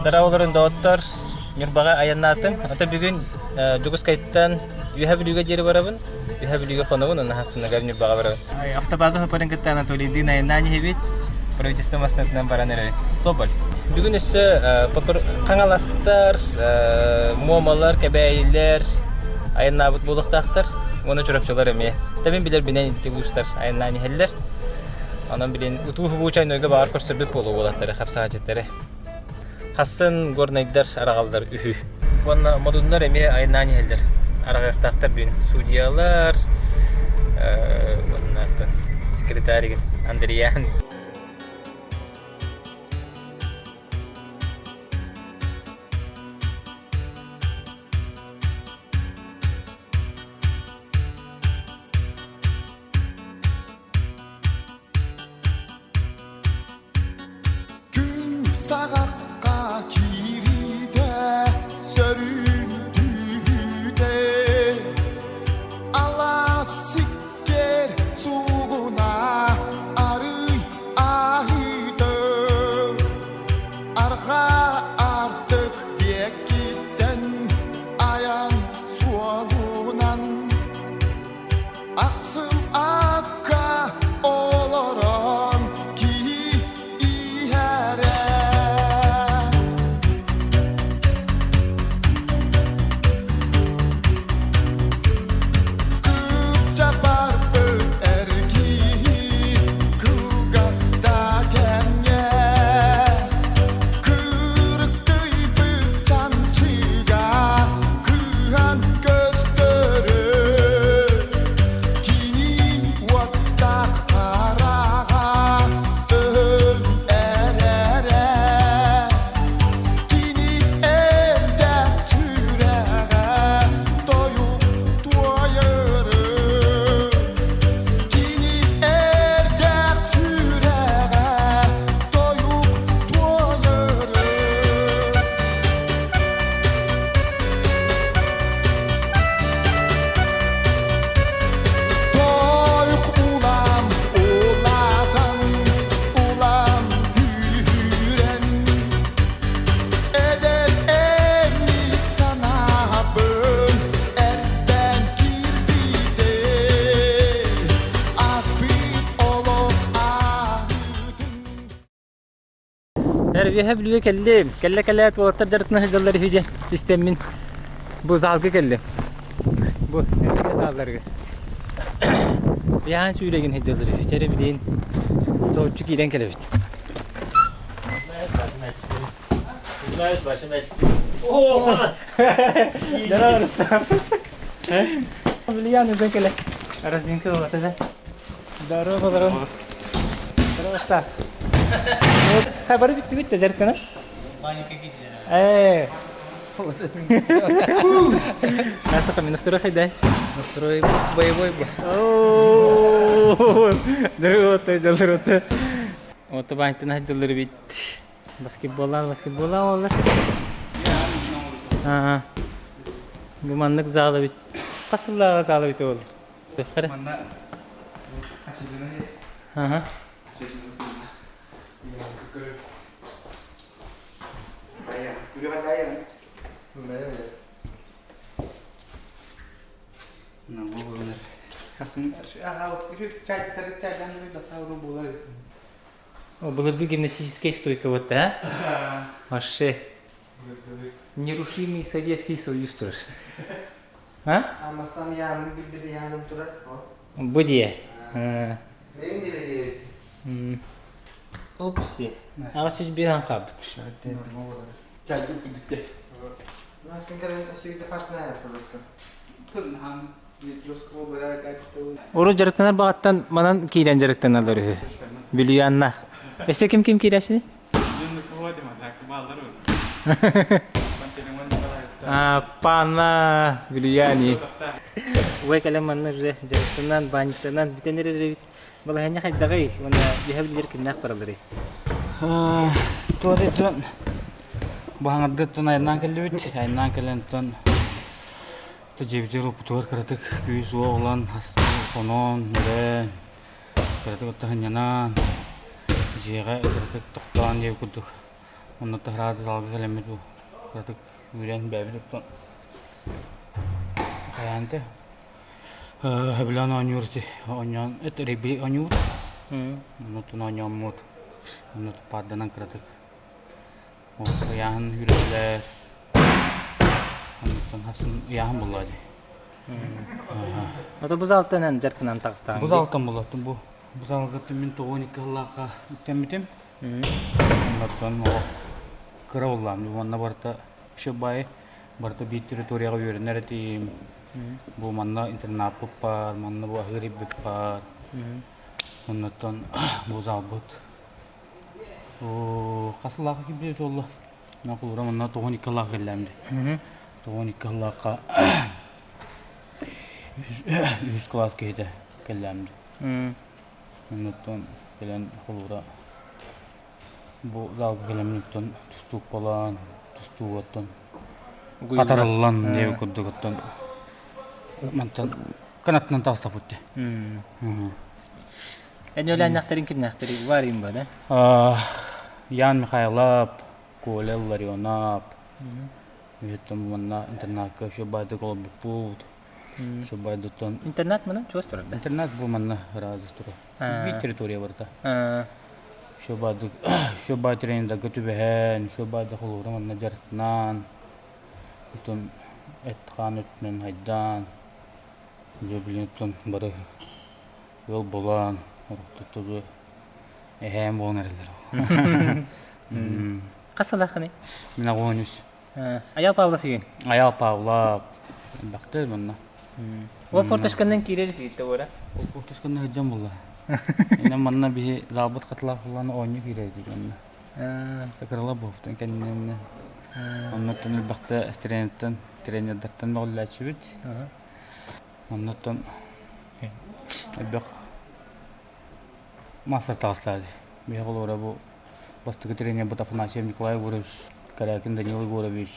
Дорооболорун доҕоттор, Ньурбаҕа айаннаатым. Ата бүгүн Дьокуускайтан Үөһэ Бүлүүгэ диэри барабын. Үөһэ Бүлүүгэ хонобун, уонна хассыныгар Ньурбаҕа барабын. Автобаза хапарын кытта Анатолийдыын айаннаан иһэбит. Правительство массыынатынан баран эрэбит. Соболь. Бүгүн өссө Хаҥаластар, Муомалар, Кэбээйилэр айаннаабыт буолуохтаахтар. Уонна Чурапчылар эмиэ. Тэбин билэрбинэн ити уустар айаннаан иһэллэр. Онон билин утуу-хубуу чайнойга баҕар көрсөрбүт буолуо уолаттары, хапсаҕачыттары. Хассын горнайдар араҕаллар үһү. Уонна модуннар эмиэ айаннаан иһэллэр. Араҕыахтаахтар бүгүн. Судьялар, уонна секретарь Андреян. Күн саҕахха киириитэ сөрүүн түүтэ алаас сиккиэр суугуна арый аһыыта арҕаа артык диэкиттэн айан суолунан Ахсым акка олорон киһи иһэрэ. Кырдьа барбыт эр киһи кылгас да кэмҥэ Кырыктыйбыт чанчыга кыһан көстөрө Кини уоттаах хараҕа өһөн эрэрэ Кини эрдэ сүрэҕэ тойук туойары Кини эрдэх сүрэҕэ тойук туойары Тойук улам улаатан, улам күүһүрэн, эдэр эмик санаабын эрдэн киирбитэ. Ааспыт олох аһыытын Үөһэ Бүлүүгэ кэллим. Кэллэ кэлээт уолаттар дьарыктана сылдьаллар үһү диэн истэммин бу залга кэллим. Бу эргэ залларга. Биһаан сүүрэгин сылдьаллар үһү. Чэрэ билигин соһуччу киирэн кэлэбит. Билигин үгэн кэлэ. Разинка буолата да. Здорово, Здорово, Стас. Вот, бары бүттүбүт да дьарыктанар. Ээ. Насака настрой хайдай? Настрой боевой был. Дырыота, дьалырыота. Ото баантына дьаллыр бит. Баскетболлаан, баскетболлаан олар. Аа. Бу маннык зала бит. Хас сыллааҕы зала бит ол? Манна Ага. Былыргы гимнастическая стойка вот, а? Вообще. Нерушимый Советский Союз турар. А? Амастан яным билбити яным турар. Бу дие. Бэйин дире дире. Опси. Аҕа 101 хаалбыт. Урут дьарыктанар баҕаттан манан киирэн дьарыктаналлар үһү. Бүлүйанна. Өссө ким ким киирээччини? Пана Бүлүйани. Убай кэлэн манна уже дьарыктанан, баанньыктанан бүтэн эрэр эбит. Балаһыанньа хайдаҕый уонна үөһэ билэр кимнээх баралларый? Туох туон баһаҥардыттан айаннаан кэллибит. Айаннаан кэлэн тон дьиэбитигэр оппутугар кыратык күүс уох ылан хонон, өрөөн, кыратык оттоһунньанан, дьиэҕэ кыратык тохтоон диэбит курдук. Онно таһарааты залга кэлэммит бу кыратык үүрэн бэйэбит оттон хайаан этэ сөбүлээн оонньуур ити оонньоон это регби оонньуубут. Оннуттан оонньооммут онно паарданан кыратык ыйааһын үүрэллэр. Оннуттан хасын ыйааһын булла дии. Ото бу залтан дьаркынан таҕыстаҕыҥ Бу залтан булаттым бу. Бу залга мин 92 сыллаахха үктэммитим. Оннуттан олох кыра буллаам. Уонна барыта еще баай барыта биир территорияҕа үөрэнэр этим. Бу манна интернаппыт баар, манна бу аһыыр ирбит баар. Оннуттан бу залбыт хас сыллаахха киирбит буолла? Холобура манна 92 сыллаах кэллэм дии. 92 сыллаахха үһүс кылаас киһитэ кэллэм дии. Оннуттан кэлэн холобура бу залга кэлэммиттэн тустуукпалаан, тустуугаттан хатарыллан диэбит курдук оттон мантан канатынан таҕыстахпыт дии. Эн үөлээннэхтэрин кимнээхтэрий? Варим ба да? Ян Михайлов, Коля Ларионов, Үһүттэн манна интернакка еще байдык олорбуппут. Еще байдыттан Интернат мына чугас турар да? Интернат бу манна ыраас турар. Биир территория барыта. Еще байдык еще бай тренердарга түбэһэн, еще байдык холобура манна дьарыктаан, оттон эт-хаан өттүнэн хайдаан, дьэ билин оттон бары ыал буолан, орохтоттору эһээм буолан эрэллэр. Хас сылааххыный? Мин 83. Аял Павлов игин. Аял Павлов. Элбэхтэр манна. Ол форточканан киирэр киирдэ буора. Ол форточканан сылдьан буолла. Инэн манна биһи залбыт хатылаах буллааны оонньуу киирэр дии манна. Такырала буоптан кэннинэн оннуттан элбэхтэ тренердэн тренердартан мөҕүллээччибит. Оннуттан элбэх мастер таҕыстаады. Биһи холобура бу бастакы тренербит Афанасьев Николай Егорович, Корякин Данил Егорович,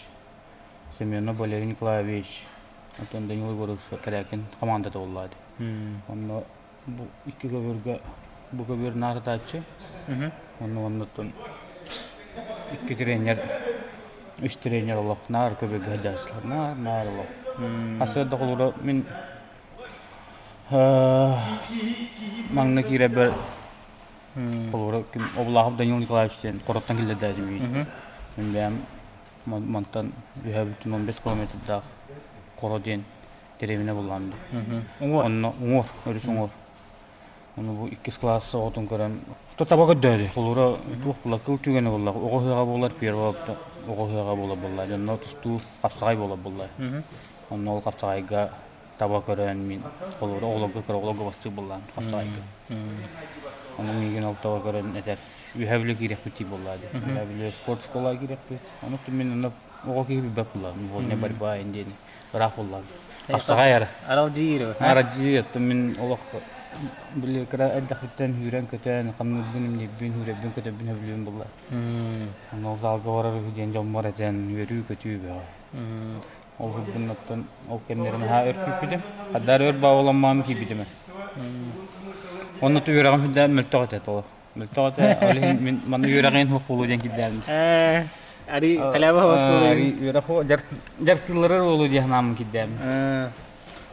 Семенов Валерий Николаевич, оттон Данил Егорович Корякин командата буоллаады. Онно бу икки көбүөргэ бу көбүөр наарытааччы. Онно оннуттан икки тренер, үс тренер олох наар көбүөргэ сылдьааччылар. Наар, наар олох. Хасыарда холобура мин Маҥна киирэрбэр холобура ким Облахов Данил Николаевич диэн куораттан киллэрдээдим Мин бэйэм мантан үһэ бүтүн 15 километрдаах Хоро диэн дэриэбинэ буллаҕым дии. Онно уҥуор, өрүс уҥуор. Ону бу иккис кылаас оҕотун көрөн таба көрдөөдү. Холобура туох буолла кыл түгэнэ буолла. Оҕо ыһыаҕа буолар первого оҕо ыһыаҕа буолар буолла. Дьонно тустуу хапсаҕай буолар буолла. Онно ол хапсаҕайга таба көрөн мин холобура оҕолорго кыра оҕолорго бастыыр буоллаан хапсаҕайга. Ону миигин ол таба көрөн этэр үһэ бүлэ киириэхпит дии буоллаа дии. Үһэ бүлэ спорт школа киириэхпит. Ону мин онно оҕо киһи билбэт буоллаҕым. Вольная борьба диэни ыраах буоллаҕым. Хапсаҕай эрэ. Аралдьыыр. Аралдьыыр. Оттон мин олох били кыра эрдэхпиттэн сүүрэн-көтөн, хамныырбын, имниирбин, сүүрэрбин-көтөрбүн сөбүлүүрүм буолла. Онно ол залга барар үһү диэн дьоммор этэн үөрүү-көтүү бөҕө. Ол курдун оттон ол кэмнэрин наһаа өр күүппүтүм. Хадаар өр баҕаламмаам киирбитим. Онно үөрэҕим сүрдээх мөлтөх этэ толох. Мөлтөх этэ, ол иһин мин манна үөрэҕин суох буолуо диэн кирдээбин. Ари халява Ари үөрэх дьартылларар буолуо диэн санааммын кирдээбин.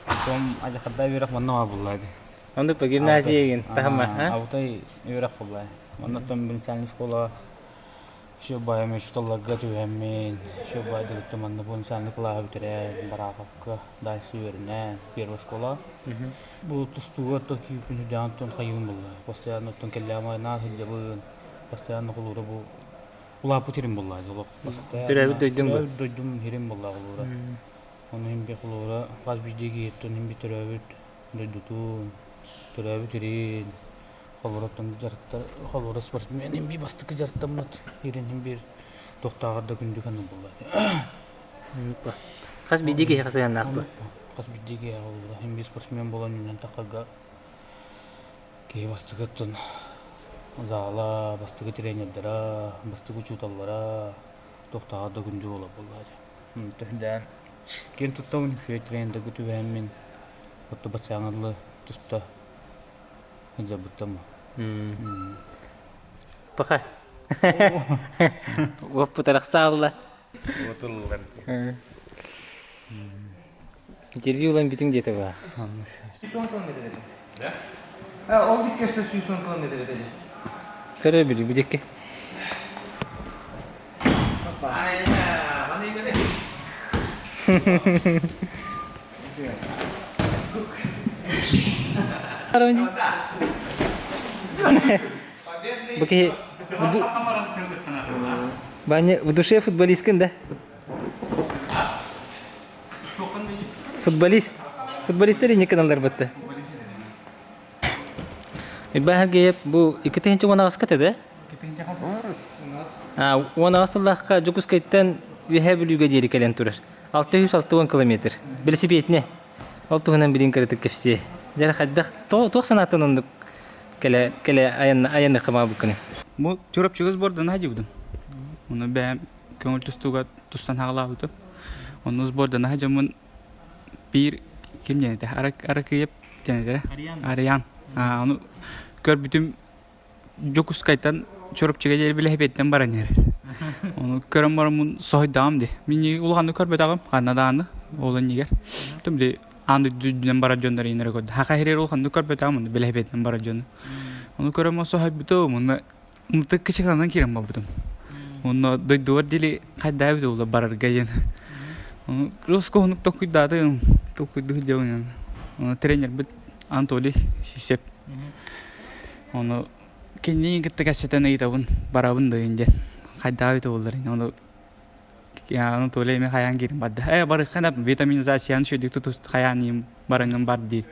Потом адьахарда үөрэх манна баар буолла дии. Оннук по гимназия таһыма, Алтай үөрэх буолла. Оннуттан начальная школа Еще баайым учууталларга түһэммин, еще баайдыгыттан манна бу начальный кылааһы бүтэрэн, Бараховка дальше үөрэнэн, первая школа. Бу тустууга оттон киирбин үрдээн оттон хайыым буолла. Постоянно оттон кэллэҕим аайы наар сылдьабын, постоянно холуура бу улааппыт сирим буолла олох постоянно Төрөөбүт дойдуҥ бу? Төрөөбүт дойдум сирим буолла холуура. Ону иһин би холуура хас биирдии киһиттэн иһин би төрөөбүт дойдутун, төрөөбүт сирин Холобура, дьарыктар, холобура, спортсмен биир бастакы дьарыктаммыт иирин биир туохтааҕар да күндү гына буолла. Хас биирдии киһиэхэ сыһыаннаах дуо? Хас биирдии киһиэхэ холобура, иһин биир спортсмен буолан үүнэн таххарга киһи бастакыттан заала, бастакы тренердара, бастакы учууталлара туохтааҕар да күндү буола буолла. Төһүндээн киэн туттабын үчүгэй тренердэргэ түбэһэммин, оттон баччааҥҥа дылы туста Дьабыттам. Пока. Уоппут арахсаалла. Уотуллар. Интервью ылан бүтүҥ диэтэ баа. Ол диккесте 110 километр этэ. Көрө били бу дикки. Бу киһи Ваня в душе футболисткын да? Футболист. Футболистар инник гыналлар бытты. Иббаһ Геев бу 2018 да? 18 сыллаахха Дьокуускайтан Үөһээ Бүлүүгэ диэри кэлэн турар. 660 километр. Бэлисипиэтинэ. Ол туһунан билин кыратык кэпсиэ. Дьэ хайдах туох санааттан оннук кэлэ кэлэ айанна айанныхха маабыккыны? Бу Чурапчыга сбордан сылдьыбытым. Ону бэйэм көҥүл тустууга тустан хаалаабытым. Онно сбордана сылдьаммын биир ким диэн этэ Аракыйап диэн этэ Ариан. Ону көрбүтүм Дьокуускайтан Чурапчыга диэри билэһипиэттэн баран иһэр. Ону көрөн бараммын соһуйдаҕым дии. Мин улаханнык көрбөтөҕүм ханна даҕаны ол иннигэр. Били аан дойду үрдүнэн барар дьоннор иһинэрэ көрдө. Хаха иһирэр улаханнык көрбөтөҕүм онно билэһипиэтинэн барар дьону. Ону көрөн соһуйбутум уонна мытык кычыканан киирэн барбытым. Онно дойдубар диэри хайдаа эбит буолла барарга диэн. Ону рус куһунук толкуйдаатым, толкуйдуу сылдьабын. Ону тренербит Анатолий Сивцев Ону кинини кытта кэпсэтэн ыйытабын, барабын да диэн. Хайдах эбитэ буоллар ону Анатолий эмиэ хайаан киирэн барда. Ээ барыаххын витаминизацияны үчүгэйдик тутус хайаан бараҥҥын бар диир.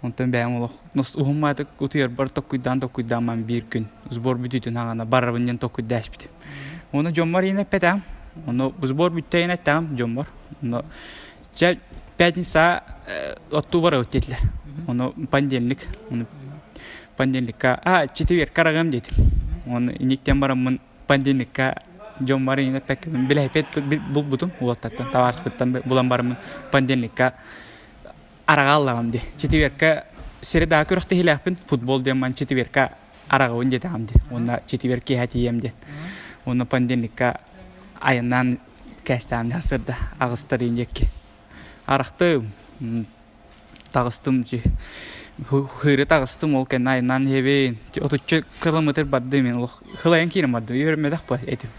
Онтон бэйэм олох уһуммаатык утуйарбар токкуйдаан токкуйдаан ман биир күн сбор бүтүүтүн хаҕана барабын диэн токкуйдаа испитим. Ону дьоммор иин эппэтэҕим. Ону сбор бүттэ иин эттэҕим дьоммор. Ону чэ пятница оттуу барабыт диэтилэр. Ону понедельник ону понедельникка а четверг арагам диэтим. Ону иниктен бараммын понедельникка дьоммор иин эппэккэ билэһиппет булбутум уолаттартан табаарыспыттан булан бараммын понедельникка араҕааллаҕым дии. Четверка среда күрэхтэһиилээхпин футбол диэн ман четверка араҕабын диэтэҕим дии. Уонна четверг киэһэ тиийэм диэн. Уонна понедельникка айаннаан кээстэҕим сырда аҕыстар диэки. Арахтым, таҕыстым хыыры таҕыстым ол кэннэ айаннаан иһэбин. Отучча километр бардым мен олох хылайан киирэн бардым. Үөрэммэтэх ба этим.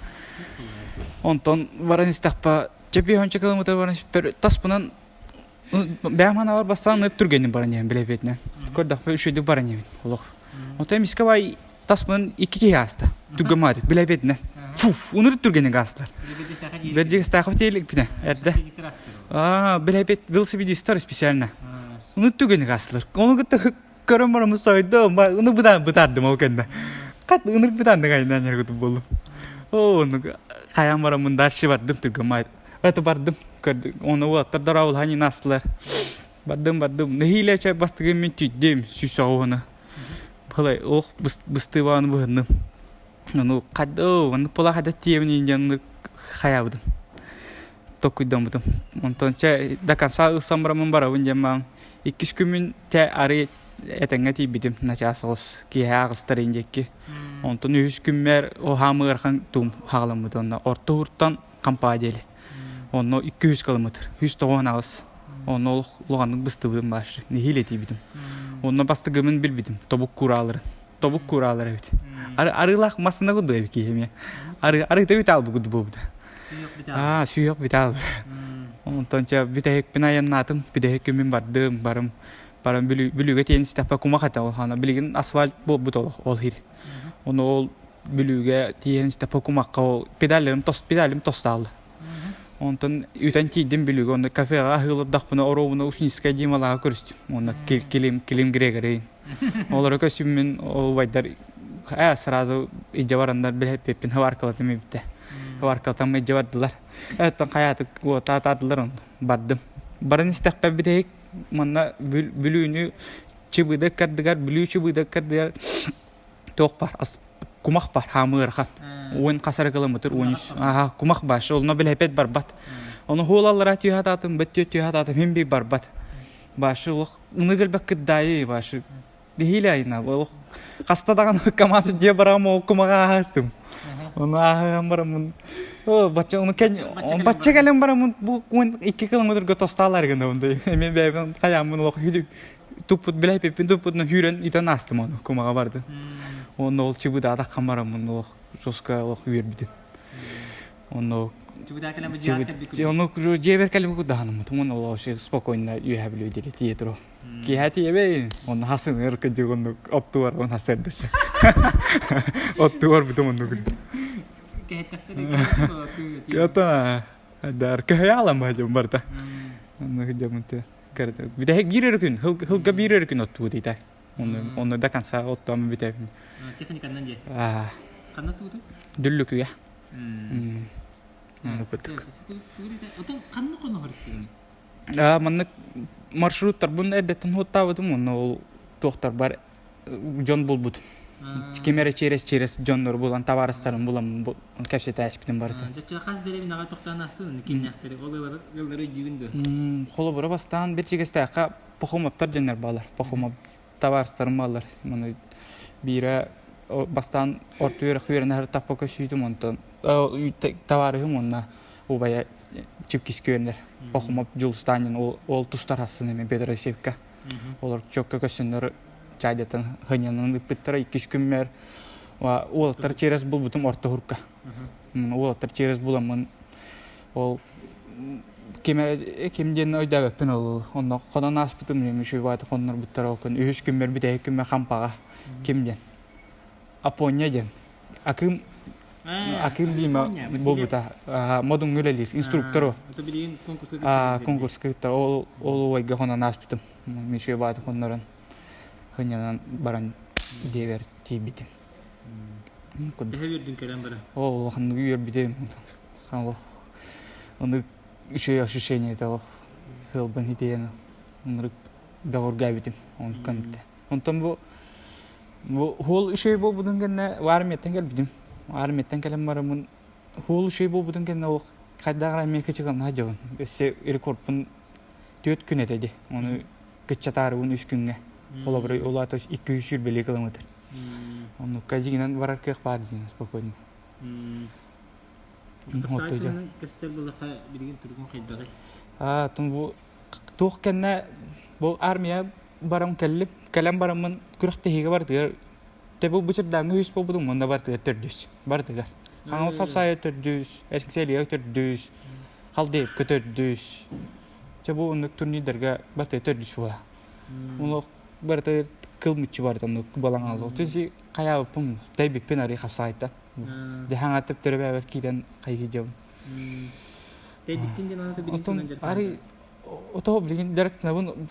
Онтон баран истэхпэ чөпү километр баран таспынан Бэйэм санаабар бастаан ып түргэнник баран иһэн билэбиэтинэн. Көрдөхпө үчүгэйдик баран иһэбин олох. Оттон эмискэ бай таспынан икки киһи ааста. Түргэн маатык билэбиэтинэн. Фуф, унур түргэнник аастылар. Бердигестаахов тиэликпинэ эрдэ. Аа, билэбиэт велосипедистар специально. Унур түргэнник аастылар. Ону кытта көрөн бараммын сойдум. Уну бытаан бытаардым ол кэннэ. Хат ынырык бытаандык айнаан яргытым боллум. Оо, ону хайаан бараммын дальше бардым түргэн маат. Это бардым, көрдүм. Оны уолаттар дорообулаһан астылар. Бардым, бардым. Нэһиилэ чай бастыгым мин түйдүм, сүүс оҕуһуна. Былай, ох, быстыбааны быһынным. Ону хадда, ону пола хадда тиэбин диэн хаябытым. Токуйдаммытым. Онтон чэ до конца ылсан бараммын барабын диэн маан. Иккис күммүн те арый этэҥҥэ тиийбитим начаас оҕус киэһэ аҕыстарын диэки. Онтон үһүс күммэр оһаам ыарахан туум хаҕаламмыт онно орто ууртан Хампаа диэли. Онно 200 километр, 198. Онно олох улаханнык быстыбытым баар. Нэһиилэ тиийбитим. Онно бастыгымын билбитим. Тобук курааларын. Тобук кураалар эбит. Арыылаах массына курдук эбит киһи эмиэ. Ары арыыта бүт аалбы курдук буолбута. Аа, сүйүөх бүт аал. Онтон чэ бүтэһикпин айаннаатым. Бүтэһик күммүн бардым, барым. Баран Бүлүүгэ тиийэн истэхпэ кумах этэ ол хаана. Билигин асфальт буолбут олох ол хир. Ону ол Бүлүүгэ тиийэн истэхпэ кумахха ол педалларым тос педалым тостаалла. Онтон үтэн тиийдим Бүлүүгэ онно кафеҕа аһыы олордохпуна оруобуна Ушницкай Дималааҕы көрүстүм. Уонна Клим Клим Грегорий. Олору көсүммүн ол убайдар ээ сразу илдьэ бараннар билэппиппин хабаркалатым эбитэ. Хабаркалатан илдьэ бардылар. Оттон хайаатык уотаатаатылар онно бардым. Баран истэхпэ бүтэһик манна Бүлүүнү Чыбыыда ыккардыгар Бүлүү Чыбыыда ыккардыгар туох бар кумах бар хаамыы ыарахан уон хас эрэ километр уон үс аха кумах бар онно билэпет барбат ону хуолаллара түһэ атаатым бөттүө түһэ атаатым хим би барбат башы олох ыныр кэлбэккит даайы башы биһиилэ айна олох хаста даҕаны камаз дьиэ бараҕым ол кумаҕа ааһыстым. Ону ааһан бараммын бачча ону бачча кэлэн бараммын бу 12 километрга тостаалар гынабын да эмиэ бэйэбин хайааммын олох туппут билэппиппин туппутунан сүүрэн итэн аастым ону кумаҕа бардым. Онно ол чыбыдаатаххан бараммын олох жестко олох үөрбүтүм. Онно Ону дьиэбэр кэлбит курдаһаныммытым уонна ол вообще спокойно үөһэ бүлүү диэри тиийэ туру. Киэһэ тиийэбин, онно хасыныыр кыдьык оннук оттугар он хасырдаса. Оттугар бутум оннук. Ката дар көһөйаалам баһдьым барта. Оннук дьамынты. Бүтэһик биир өрө күн, хылга биир өрө күн оттуу дейта. Онно до конца оттоом бүтэбин. Техниканнан дии. Ханна тууту? Дүллүкүгэ. Отон ханна хоноһор иттигини? Маннык маршруттарбын эрдэттэн хуоттаабытым уонна ол туохтарбар дьон булбутум. Ким эрэ через дьоннору булан, табаарыстарын булан кэпсэтээчпитин барыта. Дьэ хас дэриэбинэҕэ тохтоон астын, кимнээхтэри ол ыаллары өйдүүгүн дуо? Холобура бастаан Бирчигэстээххэ Пахомовтар дьоннор баалар. Пахомов табаарыстарым бааллар. Маны биирэ бастаан орто үөрэх үөрэнэ таппа көсүүтүм онтон табаарыһым уонна убайа Чипкис күөннэр. Пахомов Дьулустанин ол тустар хассын эми Петр Алексеевка. Олор чокка көссөннөр чайдатан хыньанан ыппыттара иккис күммэр уолаттар через булбутум орто хурка. Уолаттар через буламмын ол ким эрэ ким диэн өйдөөбөппүн ол онно хонон ааспытым үчүгэй баҕайытык хоннорбуттар ол күн үһүс күммэр бүтэһик күммэр хампаҕа ким диэн Апоня диэн Акым Акым Бима буолбута модуҥҥа үлэлиир инструктор ол конкурска кытта ол ол убайга хонон ааспытым үчүгэй баҕайытык хоннорон сынньанан баран дьиэбэр тиийбитим Төһө үөрдүҥ кэлэн баран? Ол улаханнык үөрбүтүм Олох оннук үчүгэй ощущение этэ олох сыалбын хитийэн оннук бөҕөргээбитим онтон онтон бу бу хуол үчүгэй буолбутун кэннэ армияттан кэлбитим армияттан кэлэн бараммын хуол үчүгэй буолбутун кэннэ олох хайдах эрэ эмиэ кычыгыннаах дьылым өссө рекордпун түөрт күн этэ дии ону кыччатаарыбын үс күҥҥэ холобура ол аата 200 километр оннукка дьиҥинэн барар кыах баар диэн спокойно Хапсаҕай туһунан кэпсэтэр буоллахха, билигин туругуҥ хайдаҕый? Тун бу туох кэннэ бу армия баран кэллим. Кэлэн бараммын күрэхтэһиигэ барытыгар те бу бычырдааҥҥы үс буолбутум уонна барытыгар төрдүс. Барытыгар. Хаҥал сапсаайа төрдүс, Эскиселигэ төрдүс, Халдеевка төрдүс. Чэ бу оннук турнирдарга барытыгар төрдүс буола. Олох барытыгар кыл мүччү барыта оннук балаҥал. Чүнси хайаабыппын, тэйбиппин арый хапсаҕайта. Дьаһаҥа төптөрө киирэн хайыы дьон. Тэйбиккин диэн аната билигин Отон арый ото билигин дьарыктанабын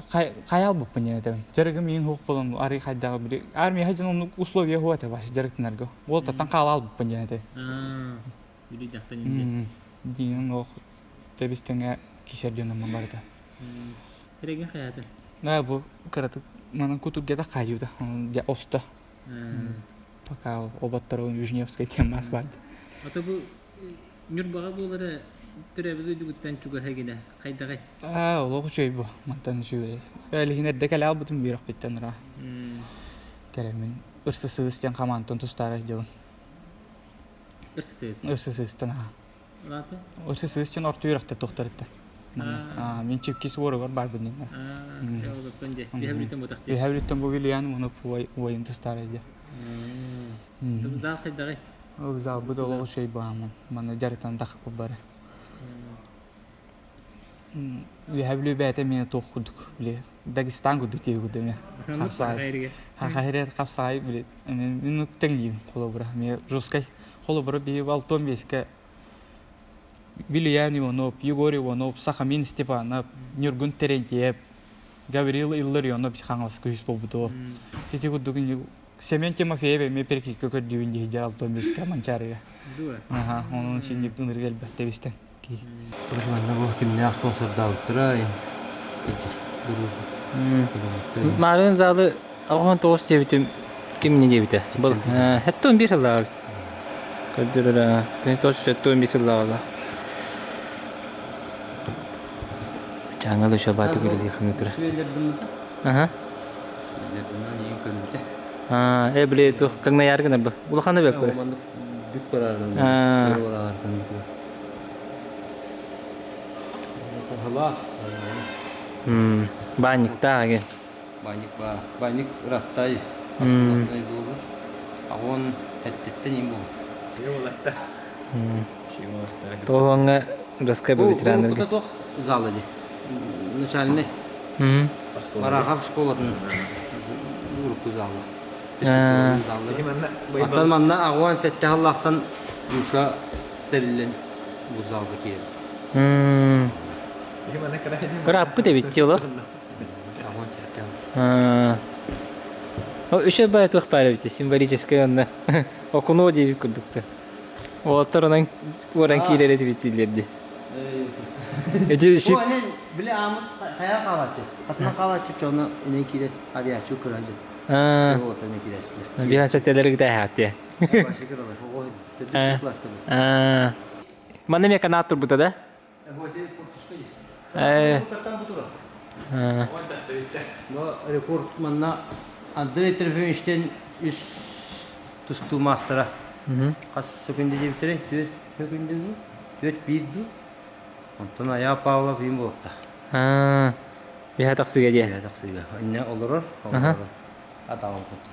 хайаал буппун диэн этэбин. Дьарыгым иин хуох болон арый хайдаҕы били армия дьон оннук условия хуа этэ баш дьарыктанарга. Ол таттан хаалаал буппун диэн этэ. Били дьахтан диэн. Диэн ох тэбис тэҥэ кисер дьонуммун барыта. Эреген хайаатын? Да бу кыратык манан кутургета хайыыта оста. Пока оботторун Южневскай диэн мас баар. Ата бу Ньурбаҕа буолара төрөөбүт дойдугуттан чугаһа гинэ хайдаҕай? Аа, олох үчүгэй бу. Мантан үчүгэй. Элиһин эрдэ кэлэ албытым үөрэхпиттэн ыра. Кэлэммин ырса сыыс диэн хамаантан тустаара сылдьабын. Ырса сыыс? Ырса сыыстан аа. Аата? Ырса сыыс диэн орто үөрэхтэ тохторитта. Аа, мин чипкис уоругар барбын диэн. Аа, олоттон дьэ. Үһэ бүлүттэн ботах дьэ. Үһэ бүлүттэн бу билиэн уну уойум тустаара дьэ. Зал хайдаҕай? Ол залбыт олох үчүгэй баамын. Манна дьарыктан тахпыт бары. Үөһэ Бүлүү бэйэтэ эмиэ туох курдук били Дагестан курдук диэби курдук эмиэ хапсаҕай хахайрер хапсаҕай били мин тэҥниибин холобура эмиэ жесткай холобура биһи алтон биэскэ Вильян Иванов, Егор Иванов, Сахамин Степанов, Ньургун Терентьев, Гаврил Илларионов Хаҥаласка үһүс буолбуту. Сити курдук Семен Тимофеев эмиэ перекикка көрдүүбүн дии дьар алтон биэскэ Манчаарыга. Аха, онон синник ынырык элбэх тэбистэн. Манна бу кимнээх спонсордаабыттара Маарыын залы 89 диэбитим ким не диэбитэ. Был 71 сыллааҕа эбит. Көрдөрөр 71 сыллааҕа. Чаҥыл еще бааты үлэлии хамыы турар. Аха. Аа, э били тух каҥнайаар гынар бу. Улахан да бэккэ. Үрдүк барарын. Халаас. Баанньыктаах аген. Баанньык баа. Баанньык ыраттай. Асыллаттай буолар. Аҕон эттиттен им буолар. Тоҕуоҥҥа Доска бу ветераннарга. Бу зал ди. Начальный. Барахов школатын урукку залы. Аттан манна аҕуан сэттэ халлаахтан душа тэриллэн бу залга киирэр. Ырааппыт эбит дии олор. Аҕуан сэттэ. Үчүгэй баайы туох баар эбит символическай онно окунуо диэбит курдуктар. Уолаттар онон уоран киирэр этибит дииллэр дии. Эти щит Били аамыт хайа хаалааччы. Хатынан хаалааччы чону инен киирэр авиаччы кыран дьын. Биһан сэтэлэр гытааһааттыа. Манна эмиэ канаат турбута да? Рекорд манна Андрей Трофимовичтен үс тустуу маастара. Хас секунда диэбиттэрэй? Түөрт секунда дуу? Түөрт биир дуу? Онтон Аяа Павлов им буолта. Биһа тахсыга диэ. Биһа тахсыга. Инне олорор, олорор. Атаҕын куту.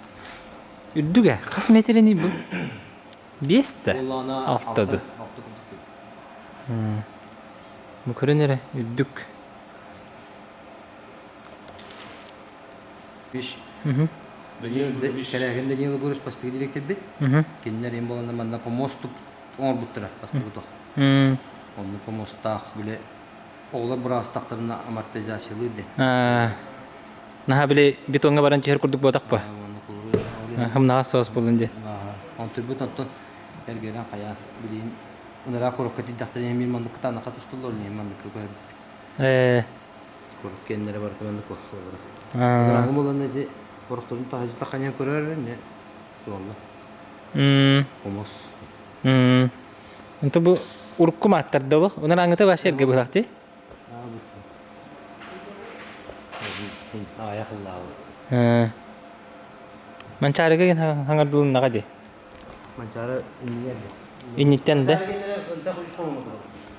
Үрдүгэ хас метрени бу? Биэс да? Алта ду. Бу көрөн эрэ үрдүк. Биш. Кэрээһин Даниил Егорович бастакы директорбит. Кинилэр им боланна манна помост оҥорбуттара бастакы тох. Онно помостаах бile оҕолор быраастахтарына амортизациялыыр де. Наһаа били бетоҥҥа баран түһэр курдук буотах па. Хымнаҕас соос буолун дии. Онтуйбут онтон эргэрэн хайа билигин ыныраа курокка тиийдэхтэринэ эмиэ маннык кытаанаха тустуллар эмиэ манныкка көһөрбүт. Курок кэннэрэ барыта маннык куоххалара. Ынырааҥы буолан ити орохторун таһыдьы таханьан көрөр эмиэ туолла. Хомус. Онто бу урукку мааттарда олох. Ынырааҥыта вообще эргэ быһылаах дии. Аҕыйах ыллаабыт. Манчаарыга хаҥардылыннаҕа дии. Манчаары иннигэр да. Инниттэн да?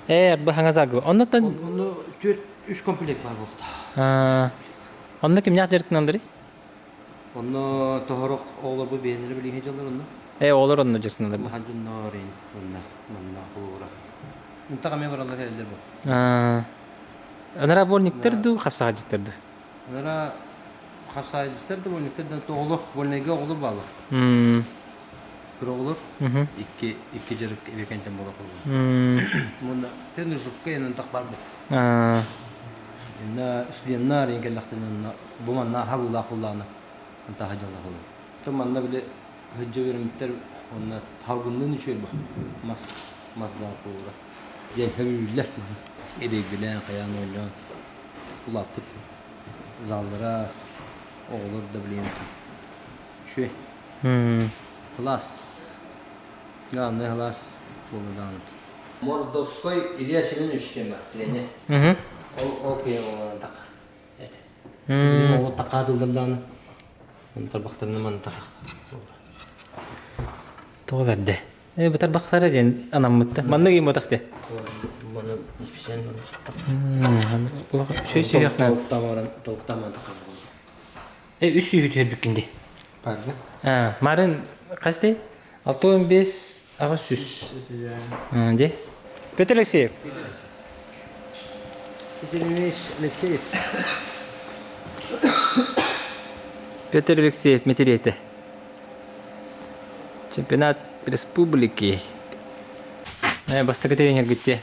Ээ, арба хаҥас агы. Оннуттан... Онно түөрт үс комплект бар буолта. Онно кимнээх дьарыктаналларый? Онно тоһорох оҕолорбу биэннэри билиҥҥи дьаллар онно. Ээ, оҕолор онно дьарыктаналлар. Улахан дьоннор онно манна холобура. Ынтах эмиэ бараллар кэлэллэр бу. Анара вольниктар дуу, хапсаҕайдьыттар дуу? Анара хапсаҕайдьыттар да вольниктар да оҕолор, вольнайга оҕолор бааллар. Кыра оҕолор икки икки дьарык эбекентен буола холбун. Мунна тенужукка ынтах бар бу. Инна студеннар кэллэхтэринэ онно бу манна хабыылаах буоллаҕына ынтаха дьалла болор. То манна били сылдьа үөрэммиттэр уонна салгынныын үчүгэй бу мас мас зал буолара диэн сөбүлүүллэр эдэйбилээн хайаан оонньоон улааппыт заллара оҕолор да билигин үчүгэй кылаас главное кылаас буолла даҕаны Мордовской Илья Семенович диэн бар тренер ол ол киһи оҕолорун така этэ Оҕо такаатыллардаан тарбахтарына манна Тоҕо бэрдэ. Э, бу тарбахтара диэн анаммытта. Маннык имотах де. Маны специально Үчүгэй сүһүөхнэн. Толуктааман такар Э, үс сүүһү түһэрбиккин дии. Барды. Марын хас дей? 65 800. Де. Петр Алексеев. Петр Алексеев. Петр Алексеев мэтириэтэ. Чемпионат республики. Э, бастакы тренер гитте.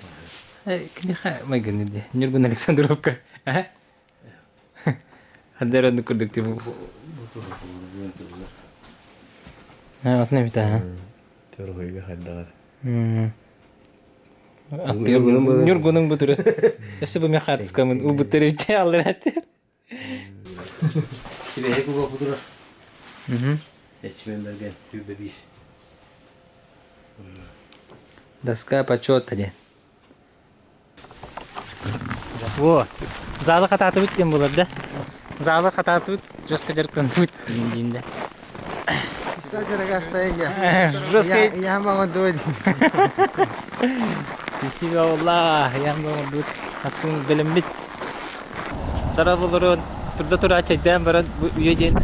Э, кимиэхэ майгынныр дии? Ньургун Александровка. Хандар оннук курдук типу. Отна бит Төргүйгэ хайдаҕар. Ньургунуҥ бу түрө. Өссө бу мехатскамын убуттар иччэ аллар этер. Сибэһи куба кутура. Эчмен берген түүбэ биир. Доска почета диэн. Во, залы хатаатыбыт диэн буолар да. Залы хатаатыбыт, жестко дьарыктанныбыт диэн да. Жесткий. Я могу дуть. Спасибо, Аллах. Я могу дуть. Асын бэлэммит. Дарабылырын турда тура чайдаан баран бу үйэ диэн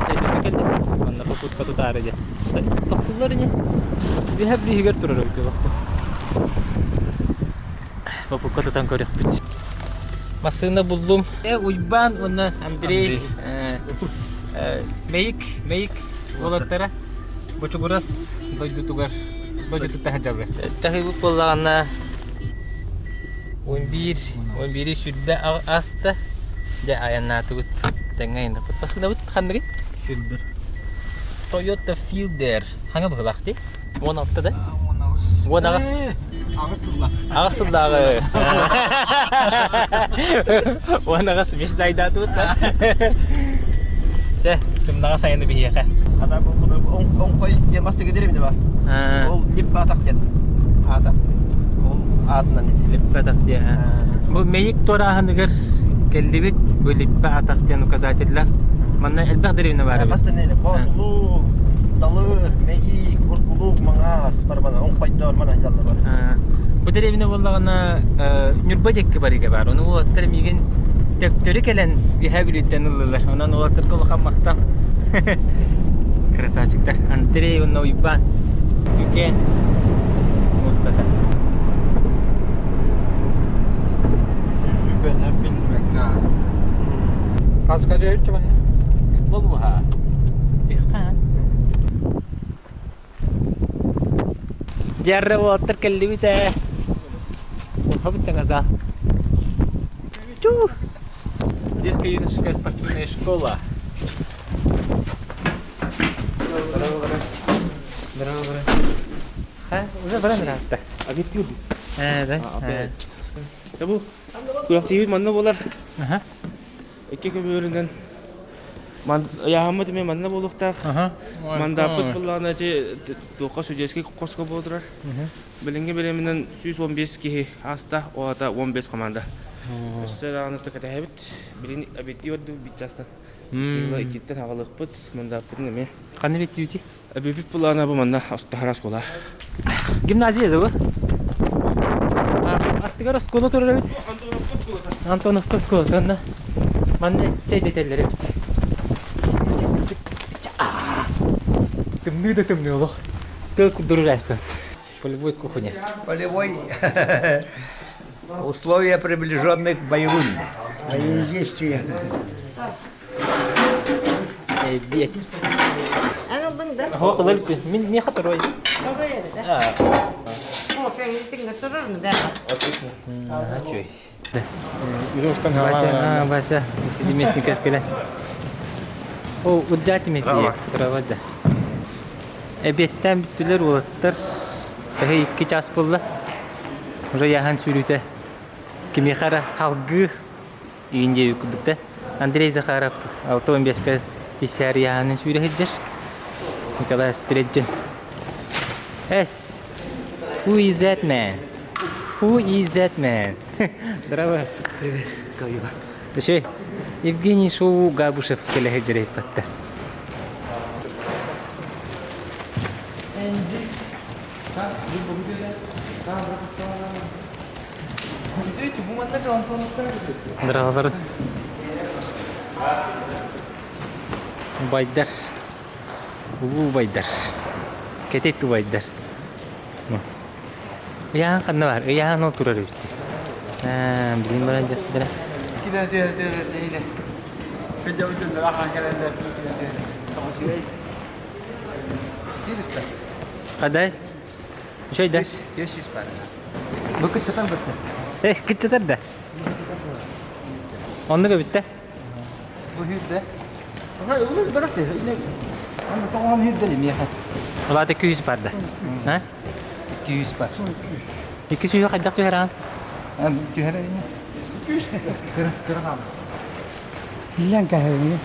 чайдама кэллим. Манна попутка тутаары диэн. Тохтуллар ини. Биһэ биһигэр турар эбит Попутка тутан көрүөхпүт. Массыына буллум. Уйбаан уонна Андрей Мэйик, Мэйик уолаттара Бочугурас дойдутугар дойдутуттан сылдьаллар. Чаһыыбыт буоллаҕына 11, 11-и 20 ааста. Дьэ айаннаатыбыт. Тэҥҥэ айаннаппыт. Массыынабыт ханныгый? Fielder. Toyota Fielder. Хаҥа быһыылаах дии? 16 да? 18. Аҕыс сыллаах. Аҕыс сыллааҕы. 18 мечтайдаатыбыт да. Дьэ, сымнаҕас айаны биһиэхэ. Ата бу оҥхой диэн бастакы дэриэбинэ бар. Ол Липпатах диэн аата. Ол аатынан ити. Липпатах диэн. Бу Мэйик туорааһыныгар кэллибит. Бу Липпатах диэн указателлэр. Манна элбэх дэриэбинэ баар эбит. Хас да нэһилиэк. Боотулуу, Далыр, Мэйик, Уркулук, Маҥаас, барбана, Оҥхойдоор, манан дьалла бар. Бу дэриэбинэ буоллаҕына Ньурба диэки барыга баар. Ону уолаттар миигин төптөрү кэлэн Үөһээ Бүлүүттэн ыллылар. Онон уолаттарга улахан махтал. Красавчиктар. Андрей уонна Уйбаан. Түкэн муостата. Сүүсүүбэнэн билбэккэ. Таска дьөһүттэ манна. Болуха. Тиха. Дьэрре уолаттар кэллибит ээ. Хобут чаҥаза. Чу! Детская юношеская спортивная школа. Здорово, Ха, уже баран ыраатта. Ээ, да. Э, бу күрэхтиибит манна буолар. Аха. Икки көбүөрүнэн ыйааһыммыт эмиэ манна буолуохтаах. Мандааппыт буоллаҕына ити туохха судейскай хоско буола турар. Билиҥҥи бириэмэнэн 115 киһи ааста, ол аата 15 команда. Өссө даҕаны кэтэһэбит. Билин объектив ордук биир чаастан. Иккиттэн аҕалыахпыт, мандааппытын эмиэ. Ханна беттиибитий? Эбиппит былаана бу манна Астахара оскуола. Гимназия да бу? Аттыгар оскуола турар эбит. Антоновка оскуолата онно. Манна чэйдэтэллэр эбит. Тымныы да тымныы олох. Тыл курдурur ааста. Полевой кухня. Полевой условия, приближенные к боевым. Боевым действиям. Эбиэт. Хоқ ылар Мин миэхэ турой. Чуй. Вася, Вася, местников кэлэн. О, уддьаати метиек, правда. Эбиэттээн бүттүлэр уолаттар. Чаһы икки час буолла. Уже яхан сүүрүүтэ. Кимиэхэ эрэ халгыы Иин диэбит курдук да. Андрей Захаров 65-ка PCR яһаанын сүүрэ сылдьар. Николай Стрельдин. С. Who is that man? Who is that man? Здорово. Привет. Как дела? Еще Евгений Шоу Габушев кэлэ сылдьар эппаттар. Дороголорун. Убайдар. Улуу убайдар. Кэтит убайдар. Ыйаан ханна бар? Ыйаан ол турар эбит. Аа, билин баран дьахтара. Киде түһэр түһэр дейли. Көдө ахан кэлэллэр киде түһэр. Тоҕус 400. Хадай? Үчүгэй да? 400 пара. Бу кыччатар бытта. Э, кыччатар да. Оннук эбиттэ. Бу хүрдэ. Улар барак де. Аны тоҕон хүрдэ миэхэ. Улаата 200 бар да. А? 200 бар. 200 хайдах түһэрэҕин? Түһэрэ ини. Кыра кыра хаалла. Иллэн кэһэбин.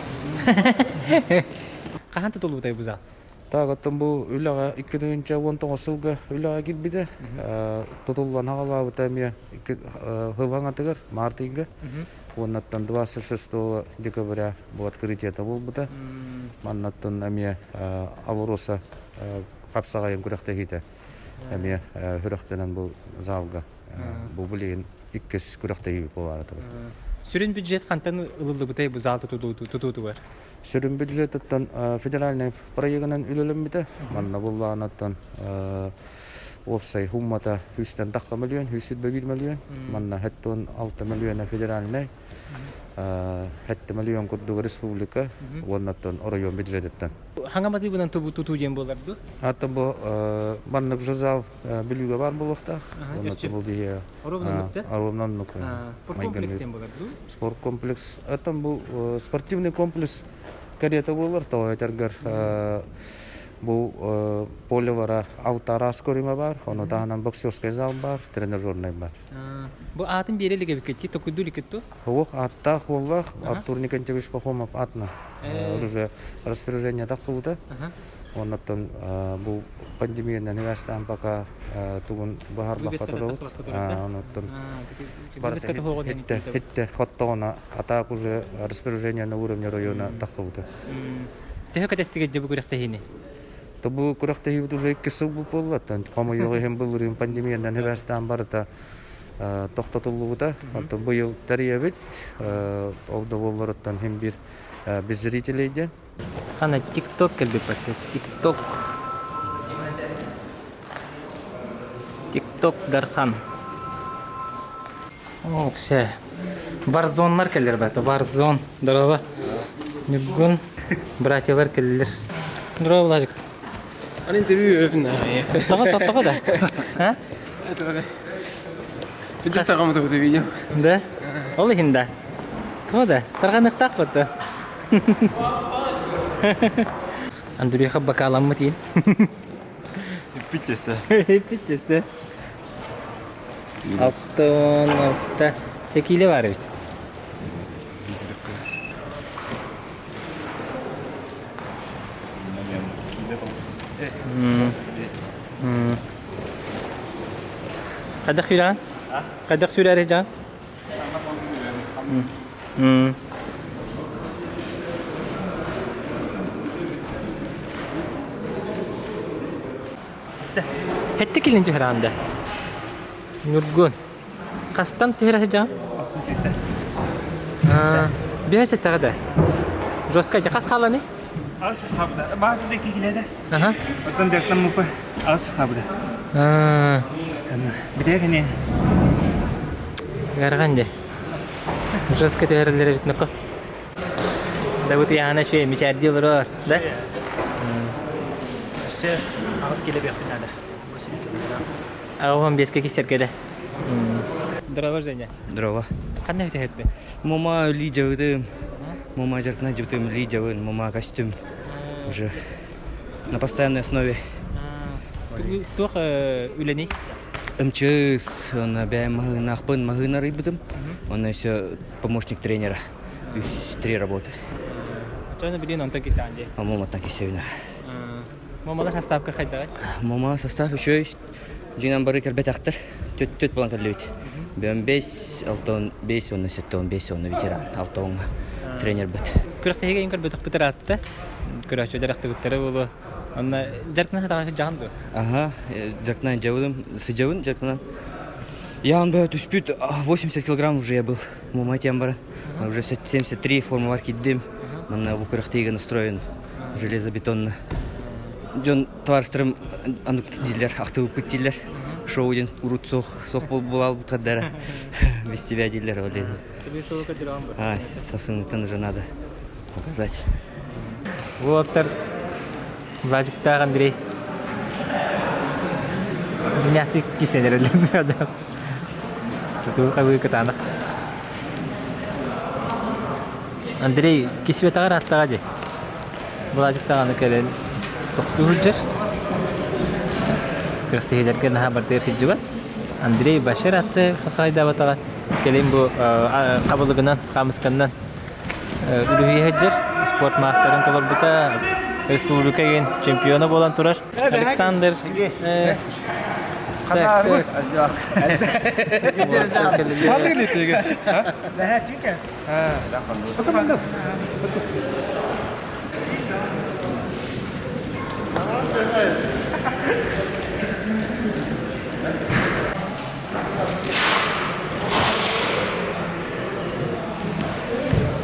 Хаһан тутуллубутай бу зал? Так, оттон бу үлэҕэ 2019 сылга үлэҕэ киирбитэ. Тутуллан аҕалаабыта эмиэ сыл хаҥатыгар, март ыйга. Уоннаттан 26 декабря бу открытиета буолбута. Маннаттан эмиэ Алроса хапсаҕайын күрэхтэһиитэ эмиэ сүрэхтэнэн бу залга бу билигин иккис күрэхтэһии буолаары турар. Сүрүн бюджет хантан ылыллыбытай бу зал тутуутугар? Сүрүн бюджетыттан федеральнай проегынан үлэлэммитэ. Манна буллаанаттан уопсай суммата 100 тахха миллион, 121 миллион. Манна 76 миллиона федеральнай, 7 миллион курдук республика уоннаттан оройуон бюджетыттан. Хаҥа матыыбынан тутуу диэн буолар дуу? Ата бу маннык же зал Бүлүүгэ баар буолуохтаах. Уонна бу биһи Оруобунан Спорткомплекс диэн буолар дуу? Спорткомплекс. Оттон бу спортивный комплекс кэриэтэ буолар. Тоҕо этэргэр бу полелара алта араас көрүҥэ баар. Ону таһынан боксерскай зал баар, тренажернай баар. Бу аатын биэрэ илик эбиккит, токуйдуу иликкит дуу? Суох, ааттаах уоллаах Артур Никонтьевич Пахомов атына уже распоряжение тахсыбыта. Оннуттан бу пандемиянан ивастаан пока тугун быһаарбакка турабыт. Онуттан хитте хоттоҕуна атаак уже распоряжение на уровне района тахсыбыта. Төһө кэтэстигит дьэ бу күрэхтэһиини? То бу күрэхтэһиибит уже икки сыл буолла. Хомойуох иһин былырыын пандемиянан ивастаан барыта тохтотуллубута. Оттон быйыл тэрийэбит. Ол да буолларыттан хим бир без зрителей диэн. Хана ТикТок кэлбиппэттэ. ТикТок. ТикТок Дархан. Оксе. Варзоннар кэллэр бата. Варзон. Здорово. Ньургун. Братьялар кэллэр. Здорово, Влажик. Ан интервью өпүн Тоҕо тоҕо да? А? Видео тарҕаммыта видео. Да? Ол иһин да. Тоҕо да? Тарҕаныахтаах бата. Андрюха бакааламмыт иин. Иппиттесе. Иппиттесе. Алтын алта. Текиле бар эбит. Хайдах сүүрэҕин? Хайдах сүүрээри дьаан? Хэтте килин түһэрэҕин да? Ньургун. Хастан түһэрэ сылдьаҕын? Биһэ сэттэҕэ да? Жестко хас хааланы? Ас хабыда. Баасы да киледе. Оттон дертан мупа ас хабыда. Битэ кene. Гарган де. Жестко түһэрэллэр эбит нокко. Да бу тыйаана үчүгэй мичээрдии олорор, да? Өссө аҕыс килэ биэхпин наада. Аҕыс биэскэ киссэргэ да. Здорово, Женя. Здорово. Ханна бүтэһэтти? Мама лидерым. Мама жартна жутым лидерын, мама костюм. Уже на постоянной основе. Туох үлэний? МЧС, он бэйэм маһыынаахпын маһыын арыйбытым. Онно еще помощник тренера. Үс три работы. Очону билин онтон кисаан дии. Мамам кисебина. Мамалар составка хайдаҕай? Мама состав үчүгэй. Дьиҥинэн бары кэлбэтэхтэр. Түт түт буолан кэллибит. Бөм 5, 6 5, уонна 75 уонна ветеран. Алта уонга тренербит. Күрэхтэһиигэ көрбөтөхпүт ыраатта. Көрөөччүлэр ахтыбыттара буолуо. Онно дьарыктана сатаҕа сылдьаҕын дуо? Ага, дьарыктана дьабылым, сыдьабын дьарыктанан. Я он бы түспүт 80 килограмм уже я был. Мама тем бара. Уже 73 формалар киддим. Манна бу күрэхтэһиигэ настроен железобетонно. Дьон товарыстарым аннык дииллэр, ахтыбыппыт дииллэр. Шоу диэн урут суох суох буолбут хаддара. Без тебя дииллэр ол диэн. А, сасыныттан уже надо показать. Уолаттар Владиктаах Андрей Дьиҥнээхтик кисэнэрэллэр Тутуу хабыы кытаанах. Андрей кисибэтэҕэр ааттаҕа дии. Владик даҕаны кэлэн тохтуу сылдьар. Күрэхтэһиилэргэ наһаа бардыгар сылдьыбат. Андрей Башир атты хапсаҕайдаабатаҕа. Кэлин бу хабылыгынан, хаамысканнан үлүһүйэ сылдьар. Спорт маастарын толорбута. Республика игин чемпиона буолан турар. Александр. Так,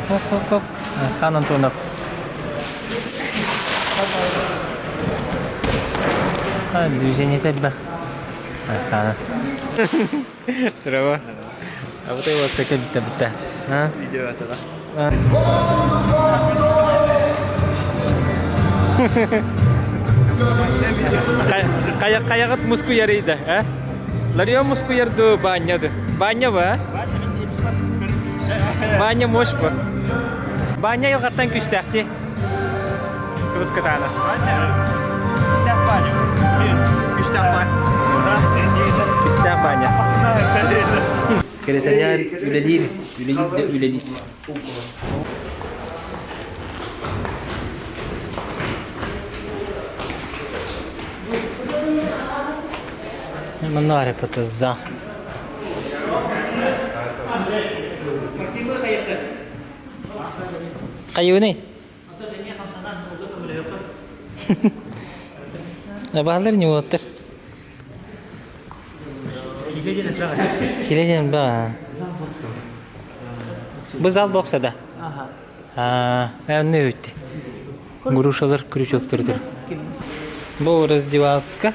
Хоп, хоп, хоп. Хан Антонов. Движение элбэх. Хан. Здорово. А вот и вот такая битта-битта. Видео это, да? Хайаҕыт мускуйарыйда, а? Ларион мускуйарду баанньады. Баанньа ба? Баанньа мощь ба? Баанньа айылҕаттан күстээхти. Кыбыс кытаана. Күстээх баанньа. Күстээх баанньа. Күстээх баанньа. Секретариат үлэлиир, үлэлиир да үлэлиир. Манна за. Хайыыный? Баалар не уоттар. Киле диэн ба. Бу зал бокса да. Аа, онно үтти. Грушалар крючоктор тур. Бу раздевалка.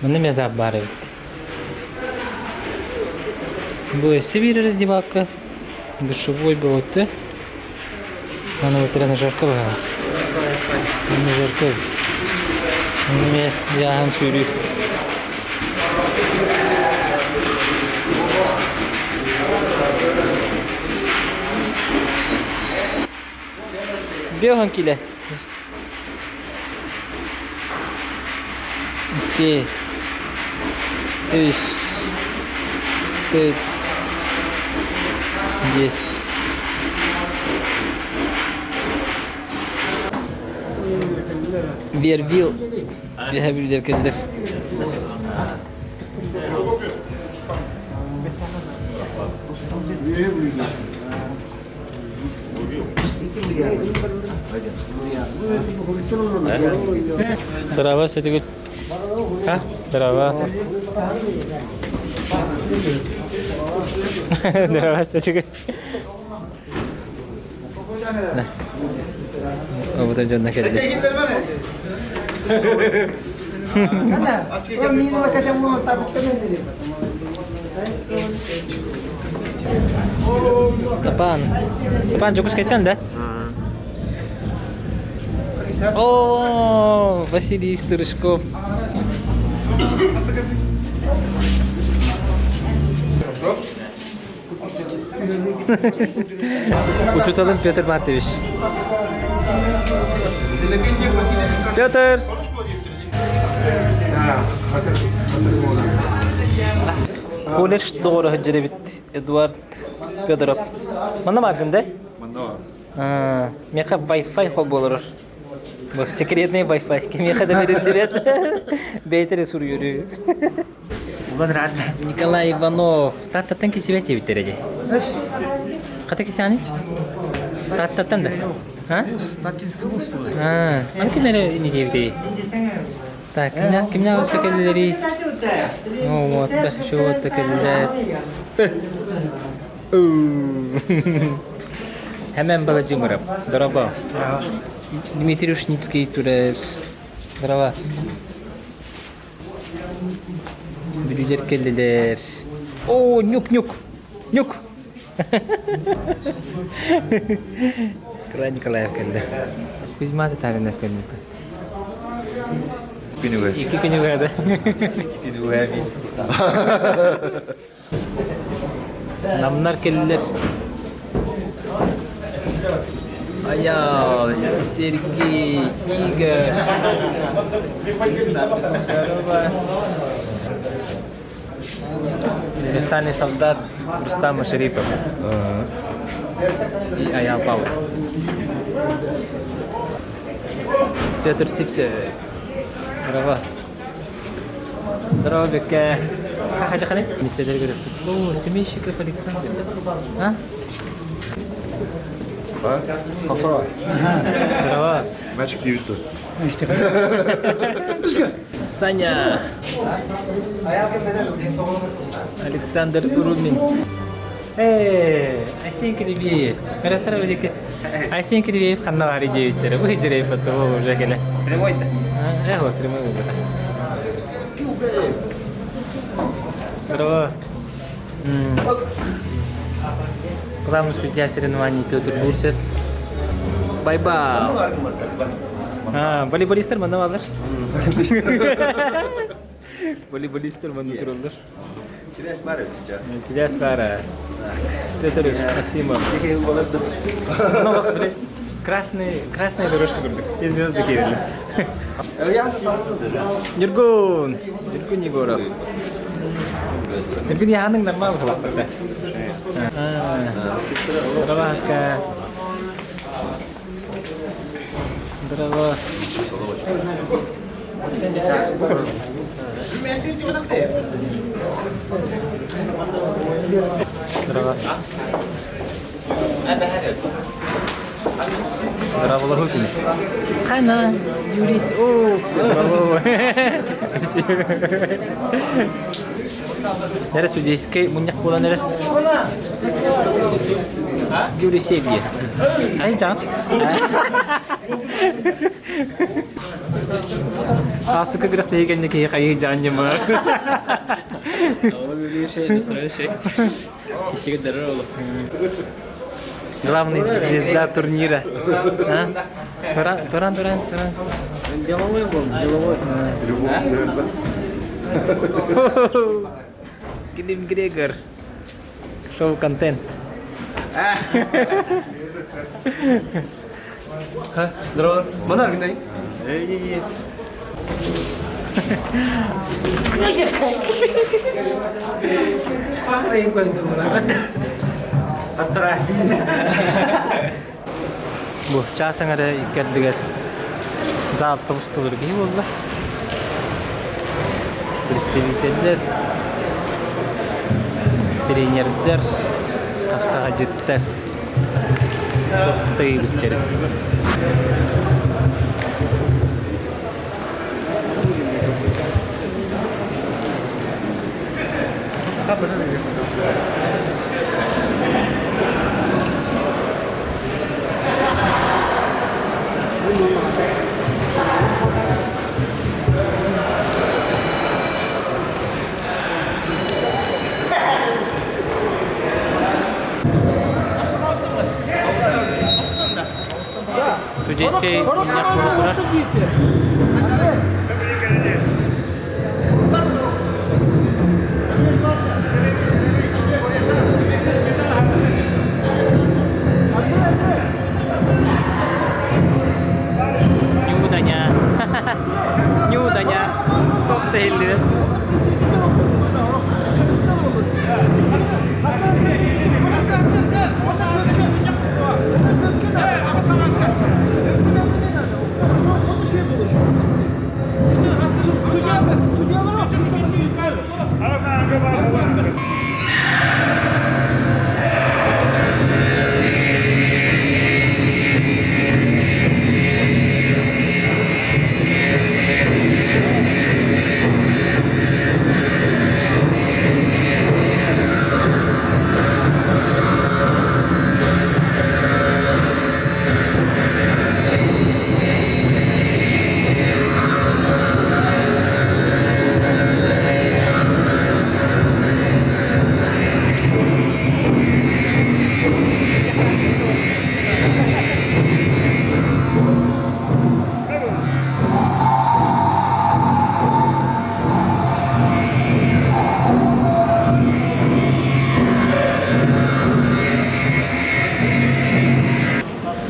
Маны мезап бар эбит. Бу өссө биир раздевалка. Душевой болотты. Аны вот тренажерка баҕа. Тренажерка эбит. Эми яхан сүүрүү. Биохан киле. Икки, үс, төрт, биэс. Вервил Биһэбилдер кэллэр. Здорово, Сетигүл. А? Здорово. Здорово, Сетигүл. Обыта дьонно кэллэ. Степан. Степан Дьокуускайтан да? О, Василий Стрижков. Учуталым Петр Мартович. Петр! Колледж доҕоро сылдьар эбит Эдуард Федоров. Манна бардын да? Манна Миэхэ Wi-Fi холболорор. Секретный Wi-Fi. Кимиэхэ да бэриллибэт. Бэйэтэ суруйору. Николай Иванов. Тааттаттан кисибэт диэбиттэрэ дии. Хата кисээни? Тааттаттан да? А? Таттинский вуз А, аны ким эрэ ини диэбитий? Так, кимнээх кимнээх өссө кэллилэрий? Оо, уоттар, еще уотта кэллилэр. Хэмэн Баладьымыров. Дороба. Дмитрий Ушницкий турар. Здорово. Бүлүүлэр кэллилэр. Оо, нюк-нюк! Нюк! Кыра Николаев кэллэ. Кузьма Татаринов кэллэ. Күнүгэр. Икки күнүгэр да. Күнүгэр Намнар кэллилэр. Аял, Сергей, Игорь. Здорово. Универсальный солдат Рустам Машарипов. И Аял Павлов. Петр Сипцев. Здорово. Здорово, Бекке. Хадьаханы? Миссэлэр көрөппүт. О, Семейщиков Александр. А? Хапсаҕай. Здорово. Мячик тиийбит Саня. Александр Румин. Эй, Айсен Кирибиев. Көрөттөр били Айсен Кирибиев ханна баар диэбиттэрэ. Бу хижирей фото уже келе. Прямой-то. Э, вот прямой выбор. Здорово. Главный судья соревнований Петр Бурсев. Бай-бай. А, волейболисттер манна баалар. Волейболисттер манна тураллар. Связь баар сейчас. Связь баар. Петр Максимов. Ну, красный, красная дорожка курдук. Все звезды киирели. Я самому даже. Ньургун! Ньургун Егоров. Ньургун яһаның нормал булаттар. Здорово, Аска. Здорово. Здорово. Здорово, Хана, Юрис, о, здорово. Нere судейский мунньах буолан эрэр. Юрий Сергеев. Ай, жан. Асыка күрэхтэһии кэннэ киһи хайыы жан ньыма. Главный звезда турнира. А? Туран, Туран, Туран, Туран. Деловой был, деловой. Клим Грегор. Шоу-контент. Здорово. Манар гынай. Бу чаас аҥара иккэрдигэр зал тобус-толору киһи буолла. Представителлэр, тренердэр, хапсаҕадьыттар тыйбыттар. Судейский мунньах буола турар. Нюданя. Нюданя. Стоп иһиллибэт.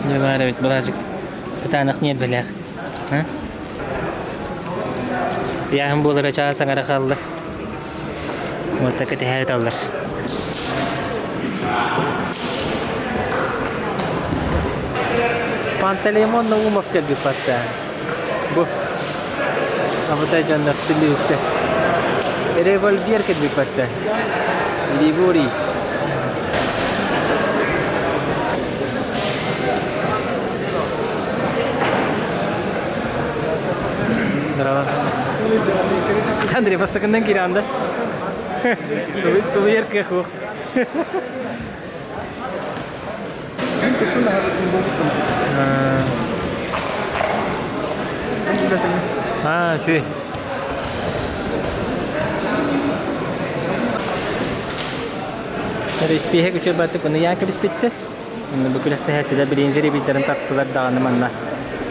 Дьэ баар эбит былаачык кытаанах ньиэрбэлээх. Ыйааһын буолара чаас аҥара хаалла. Уонна кэтэһэ ыталлар. Пантелеймон Наумов кэлбит баттаан. Бу абытай дьоннор түлүүттэ. Револьвер кэлбиппэттэ. Ливори. Здорово. Андрей, бастакыннан киирэн да. Тулуйар кыах суох. Аа, үчүгэй. Испииһэк үчүгэй бааттык уну яан кэбиспиттэр. Онно бу күрэхтэһээччилэр билигин жеребийдэрин таттылар даҕаны манна.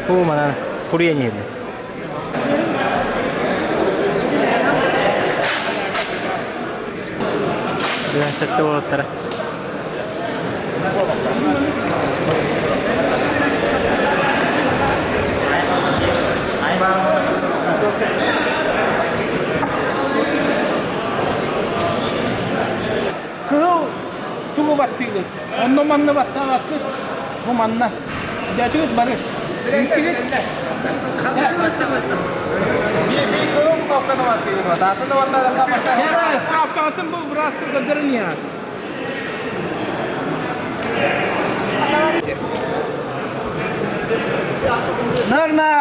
Уу манан куруйан иһэллэр. Сэттэ уолаттара. Кыһыл тугу баттыыбыт? Онно манна баттаабаккыт. Бу манна. Дэтигит бары. Бүттүгүт. Справкаҕытын бу бырааска көрдөрөн иһэр. Норма!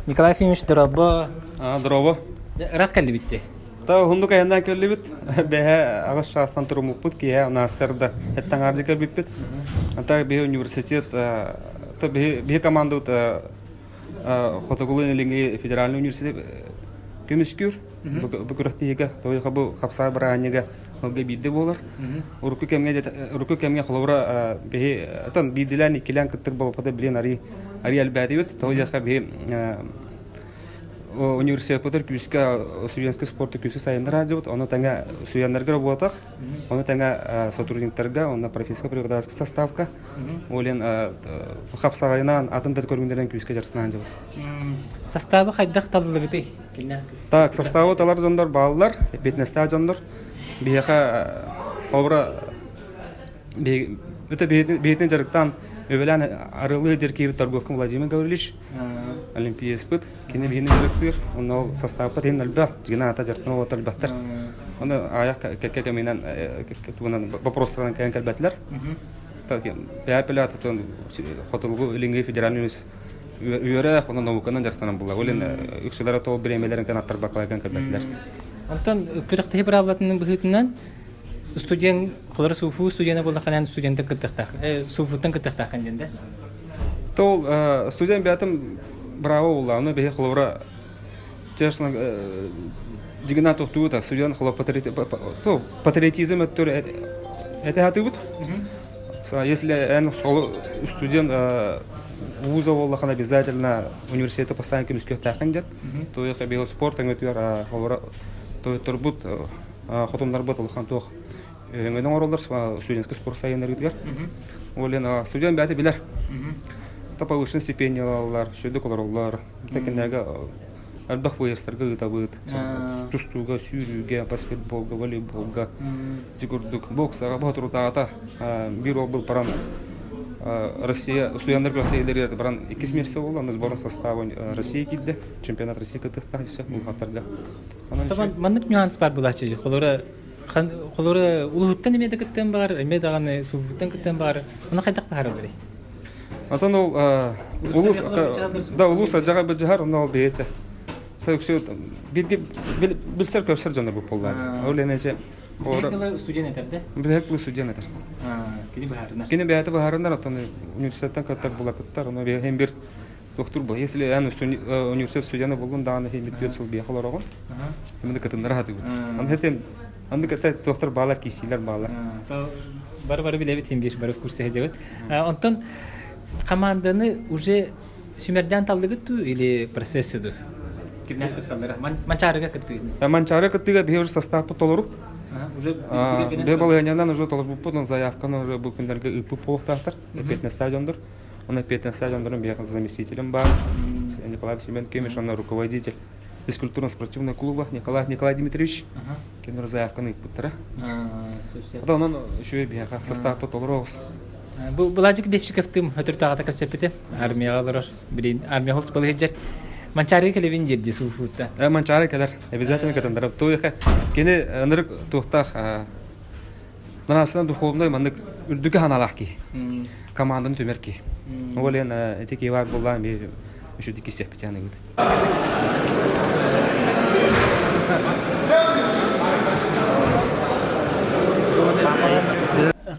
Николай Ефимович дорообо. Дорообо. Ыраах кэллибит Та уһундук айаннаан кэллибит. Бэһэ аҕыс чаастан туруммуппут киэһэ Нассерда эттаҥаардыы кэлбиппит. Ата биһи университет та биһи биһи командабыт Хотугулуу-Илиҥҥи федеральный университет көмүскүүр. Бу күрэхтэһиигэ тоҕо бу хапсаҕай бырааһынньыга сылга биирдэ буолар. Урукку кэмҥэ урукку кэмҥэ холобура биһи отон биирдилээн иккилээн кыттык буолбата билин арый арый элбээтибит. Тоҕо диэххэ биһи университеппытыгар күүскэ студенческий спорту күүскэ сайыннара сылдьыбыт. Ону тэҥэ студеннарга буолбатах, ону тэҥэ сотрудниктарга, онно профессорско-преподавательскай составка, ол хапсаҕайынан атын да көрүҥнэринэн күүскэ дьарыктанаан дьыбыт. Састаабы хайдах талыллыбытый? Так, составы талар дьоннор бааллар, эппиэтинэстээх дьоннор. Биһиэхэ холобура это бэйэтин дьарыктаан үбэлээн арылыы дьэркиибит торговкин Владимир Гаврильевич олимпиецпыт кини биһини дьарыктыыр онно ол составпыт иһин элбэх дьигин аата дьарыктан олото элбэхтэр оны аайах кэккэ кэминэн тугунан вопростарынан кэлэн кэлбэтилэр пэпелят хотулгу илиҥҥи федеральный үөрэх онон науканан дьарыктанан булла ол үксүлэрэ тоол бириэмэлэрин кэнаттарбаккаларган кэлбэтилэр Онтон күрэхтэһии быраабылатын быһыытынан студент холоро СУФУ студена буоллаххына студенттан кыттыахтаах СУФУттан кыттыахтааххын диэн да Тол студент бэйэтин браво буолла ону биһи холобура честно дигина тохтуута студент холоп патриотизм өттүр этэ хатыбыт если эн студент вуза буоллахына обязательно университеты постоянно көмүскүөхтээххин диэн то бил спорт өҥөтүгэр холобура тойотторбут хотуннарбыт улахан туох өҥөнү оҥороллор студенческий спорт сайыннарыытыгар ол иһин студент бэйэтэ билэр повышенный стипендия ылаллар сүрдүк олороллор кинилэргэ элбэх выездтарга ыытабыт тустууга сүүрүүгэ баскетболга волейболга ити курдук боксаҕа боотурутаата биир уол баран Россия студенттар күрэхтэһиилэригэр баран иккис миэстэ буолла онно сборная состава Россия киирдэ чемпионат России кыттыахтаах өссө улахаттарга Маннык нюанс бар булааччы холоро холоро улуһуттан эмиэ да кыттыан баҕар эмиэ даҕаны сууфуттан кыттыан баҕар ону хайдах баһаралларый Отон ол улуус да улуус адьаҕа быдьаһар онно ол бэйэтэ үксү бирги билсэр көрсөр дьонор бу буоллаачы ол энэче Бүтэһик студент этэр да? Бүтэһик студент этэр. Кини быһаарынар. Кини бэйэтэ быһаарынар, оттон университеттан кыттар була кыттар, ону бэйэм бир Доктор был. Если эн университет студена буллун даҕаны химит түөрт сыл биэхэ олороҕун. Эмиэ кытыннара сатыыбыт. Аны хэтин аны кытта доктор баалар киисиилэр баалар. Бары бары билэбит хим бир бары в курсе сылдьабыт. Онтон Команданы уже сүмэрдээн таллыгыт дуу или процессы дуу? Кимнээх кытталлара? Манчаарыга кыттыыны. Манчаары кыттыыга биһи уже составпыт толору. Уже Бе балыганнан уже толорбуппут, заявканы уже бу күннэргэ ыыппыт буолуохтаахтар. Эппиэтинэс стадиондор. Он эппиэтинэс стадиондорун биһиэхэ заместителем баар. Николай Семен Кемиш, он руководитель физкультурно-спортивного клуба Николай Николай Дмитриевич. Кинилэр заявканы ыыппыттара. Ота онон үчүгэй биһиэхэ састааппыт толору оҕус. Бу Владик Девчиковтыым өтөртааҕыта кэпсэппитим. Армияҕа олорор. Билин армия холс балыһыджар. Манчаарыга кэлэбин диир дии суфутта. Манчаары кэлэр. Обязательно кытындарып. Туйха кини ынырык туохтаах нравственно духовной маннык үрдүкү ханалаах киһи. Команданы түмэр киһи. Ол иһин ити киһи баар буоллаан биир үчүгэй кистиэхпит ыгыт.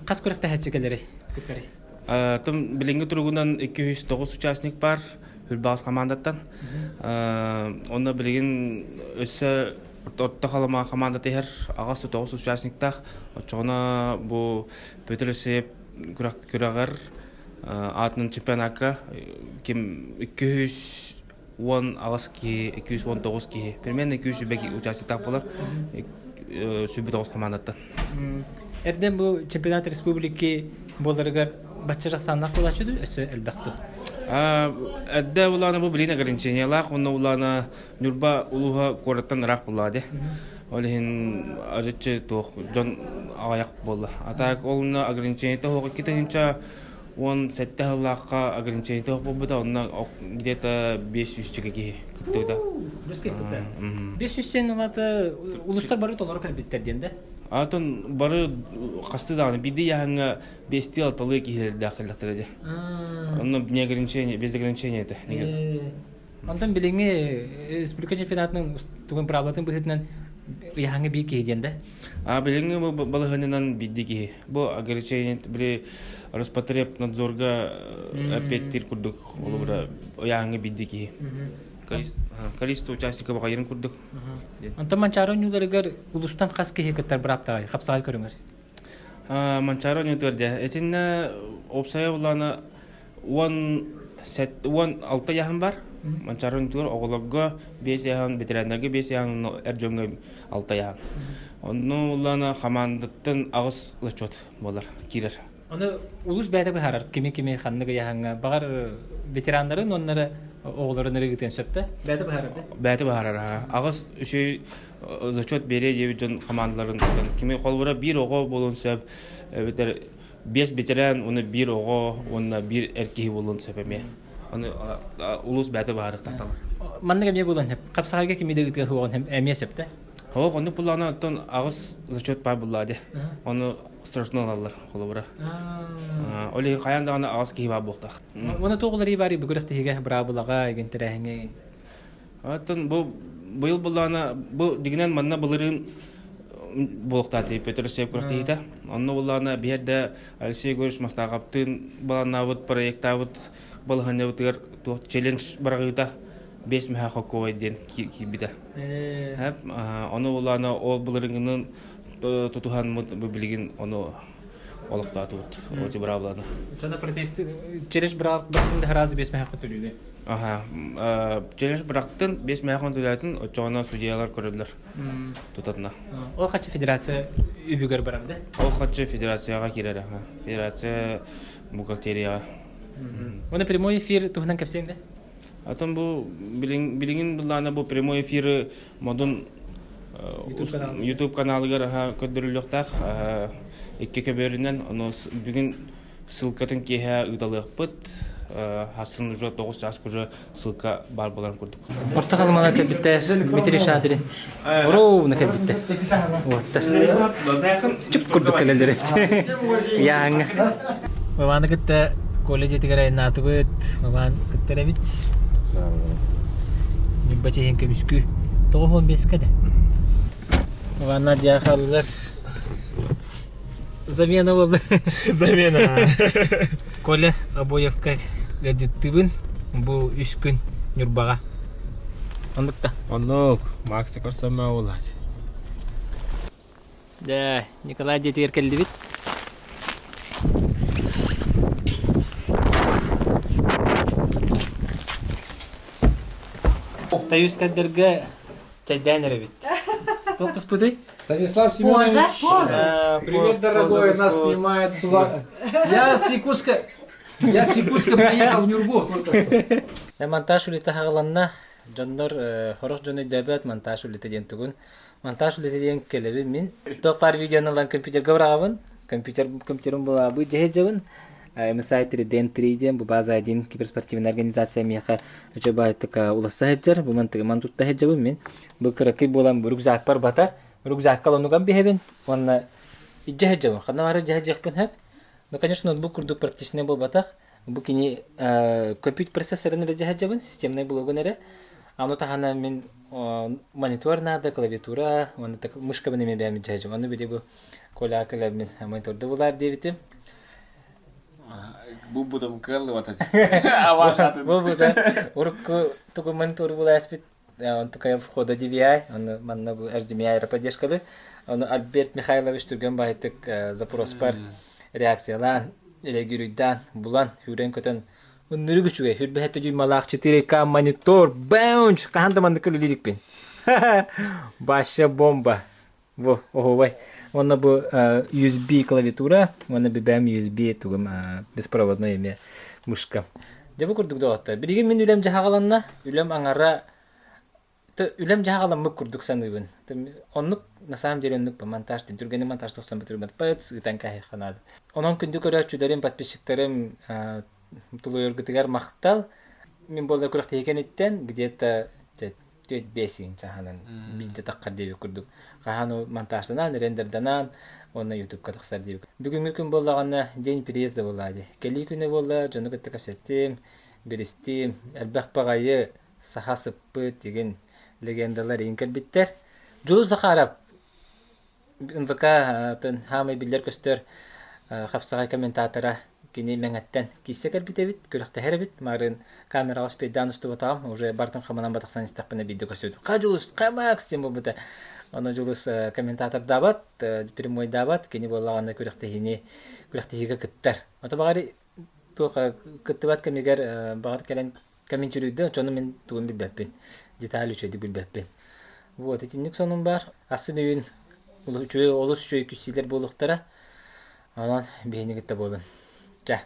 Хас күрэхтэһээччи кэлэрий? Тым билиҥҥи туругунан 209 участник бар Хүлбаҕас командаттан. Онно билигин өссө орто халыма командата иһэр аҕас 9 участниктаах. Оччоҕуна бу Петр Алексеев күрэҕэр аатынан чемпионакка ким 218 киһи, 219 киһи, примерно 200 участниктаах буолар 109 командаттан. Эрден бу чемпионат республики буоларыгар бачча ахсааннаах буолааччы дуу, өссө элбэх дуу? Эрдэ улаана бу билин ограничениялаах, онно улаана Ньурба улууһа куораттан ыраах буолла де. Ол иһин арыччы туох дьон аҕыйах буолла. А так ол ограничениета суох 2017 сыллаахха ограничениета суох буолбута, онно где-то 500 киһи кыттыбыта. Бус кыттыбыта. 500 сен улата улустар бары толору кэлбиттэр диэн да? Атын бары хасты даҕаны биирдэ яһаҥҥа бестии алталыы киһилэрдээх кэллэхтэрэ дьэ. Онно не ограничение, без ограничения это. Онтон билиҥҥи республика чемпионатының тугун правилатын быһыытынан ыйаһаҥҥа биир киһи диэн да? А билиҥҥи бу балаһыанньанан биирдии киһи. Бу ограничение били Роспотребнадзорга эппиэттиир курдук холобура ыйааһыҥҥа биирдии киһи. Количество участников баҕайырын курдук. Онтон Манчаары оонньууларыгар улуустан хас киһи кыттар бырааптааҕый хапсаҕай көрүҥэр? Манчаары оонньуутугар дьэ итиннэ уопсайа буллаана 16 ыйааһын бар. Манчаары оонньуутугар оҕолорго 5 ыйааһын, ветераннарга 5 ыйааһын, эр дьоҥҥо 6 ыйааһын. Онно буллаана хамаандаттан аҕыс зачет буолар, киирэр. Ону улуус бэйэтэ быһаарар кими-кими ханнык ыйааһыҥҥа баҕар ветераннарын уоннары оҕолорун ырыгытыан сөп да? Бэйэтэ быһаарар да? Бэйэтэ быһаарар. Аҕыс үчүгэй зачет биэриэ диэбит дьон хамаандаларын кими холобура биир оҕо буолуон сөп эбэтэр биэс ветеран уонна биир оҕо уонна биир эр киһи буолуон сөп эмиэ. Аны улуус бэйэтэ быһаарыахтаахтар. Маннык эмиэ буолуон сөп. Хапсаҕайга кими да ыытыа суоҕун эмиэ сөп да? Оҕо оннук буллаҕына оттон аҕыс зачет баар буллаа дии. Ону страшно ылаллар холобура. Ол иһин хайаан даҕаны аҕыс киһи баар буолуохтаах. Уонна туох уларыы баарый бу күрэхтэһиигэ быраабылаҕа, игин тэрээһиҥҥэ? Оттон бу быйыл буллаҕына бу дигинэн манна былырыын буолуохтаах Петр Алексеев күрэхтэһиитэ. Онно буллаҕына биһэр да Алексей Егорович Мастаахаптыын баланнаабыт проектаабыт балаһыанньабытыгар туох челлендж быраҕыыта 5 мөһө хоккуобай диэн киирбитэ. Ону буллаҕына ол былырыҥҥынын тутуһан бу билигин ону олохтоотубут оти быраабыланы. Чана протест челлендж бырахтын да раз 5 мөһө төлүүлэ. Аха, челлендж бырахтын 5 мөһө төлөөтүн оччоҕуна судьялар көрөллөр тутатына. Ол хаччы федерация үбүгэр барар да? Ол хаччы федерацияға киирэр, аха. Федерация бухгалтерияға. Оны прямой эфир туһунан кэпсиэҥ да? Атын бу билигин былаана бу прямой эфиры модун YouTube каналыгар аха көрдөрүлүөхтээх икки көбүөрүнэн ону бүгүн ссылкатын киэһэ ыыталыахпыт хасын уже 9 чаас уже ссылка баар буоларын курдук. Орто Халымаҕа кэлбиттэр Дмитрий Шадрин. Ровно кэлбиттэр. Уоттар. Чуп курдук кэлэллэр эбит. Яаҥҥа. Вованы кытта колледж дьиэтигэр айаннаатыбыт. Вован кыттар эбит. Ньурба чэйин көмүскүү. 95-ка да. Вованна дьиэ хааллылар. Замена буолла. Замена. Коля Обоевка ыалдьыттыыбын. Бу үс күн Ньурбаҕа. Оннук да? Оннук. Макса көрсөммө буолааччы. Дьэ, Николай дьиэтигэр кэллибит. Таюскайдарга чайдаан эрэбит. Туох кыспытый? Станислав Семенович, привет, дорогой, нас снимает Я с Якутска, я с Якутска приехал в Нюрбу только что. Монтаж үлэтэ хаҕыланна. Дьоннор хорох дьон өйдөөбөт монтаж үлэтэ диэн тугун. Монтаж үлэтэ диэн кэлэбин мин. Туох баар видеоны ылан компьютерга быраҕабын. Компьютер компьютерым булаабы дьэһэ MSI 3D 3 диэн бу база 1 киберспортивная организация миэхэ үчүгэй баайтык уласса сылдьар. Бу мантыгыман тутта сылдьабын мин. Бу кыракый буолан бу рюкзакпар батар. Рюкзакка онуган биһэбин уонна илдьэ сылдьабын. Ханна бары илдьэ сылдьыахпын сөп. Ну, конечно, ноутбук курдук практичный буолбатах. Бу кини компьютер процессорын эрэ дьаһайдьабын, системнай блогун эрэ. Аны таһынан мин монитор наада, клавиатура, уонна мышкабын эмиэ бэйэм дьаһайдьабын. Ону били бу Коля кэлэммин мониторду булаар диэбитим. Бу бутам кыаллыбата. Бу бута урукку тугу монитору булааспыт онтукайым входа DVI, ону манна бу HDMI поддержкалы. Ону Альберт Михайлович түргэн баһытык запроспар реакциялаан, регируйдаан, булан, хүрэн-көтөн Ыннырык үчүгэй, хүрбэһэтэ дюймалаах 4К монитор, бэунч, хаһан да маннык үлэлиирикпин. Баша бомба. Бу, оһуобай. Уонна бу USB клавиатура, уонна бибэм USB тугум беспроводной эмиэ мышка. Дьэ бу курдук доҕоттор. Билигин мин үлэм дьаһаҕаланна. Үлэм аҥара үлэм дьаһаҕаламмыт курдук саныыбын. Оннук на самом деле оннук монтаж түргэни монтаж тохсон бүтүрмэт пыц ыытан каһыахха наада. Онон күндү көрөөччүлэрим, подписчиктарым тулуйаргытыгар махтал. Мин буолла күрэхтэһии кэнниттэн где-то түөрт биэс иҥ чаһынан биирдэ таххар диэбит курдук хаһан монтажтанан рендерданан уонна ютубка тахсар диэбит бүгүҥҥү күн буоллаҕына день переезда буолла дии кэлии күнэ буолла дьону кытта кэпсэттим билистим элбэх баҕайы саха сыппыт игин легендалар игин кэлбиттэр Дьулус Захаров НВК хаамай биллэр-көстөр хапсаҕай комментатора кини Мэҥэттэн киирсэ кэлбит эбит, күрэхтэһэр эбит. Марын камераҕа успейдаан устубатаҕым, уже бартын хаманан батахсан истэхпинэ биирдэ көрсүбүтүм. Ха Дьулус, ха Макс диэн буолбута. Ону Дьулус комментатордаабат, прямойдаабат, кини буоллаҕына күрэхтэһиини күрэхтэһиигэ кыттар. Ото баҕар туох кыттыбат кэмигэр баҕар кэлэн комментируйда, оччону мин тугун билбэппин, деталь үчүгэйдик билбэппин. Вот итинник сонун баар. Асын өйүн үчүгэй олус үчүгэй күссиилэр буолуохтара. Онон биһини кытта буолун. Чэ.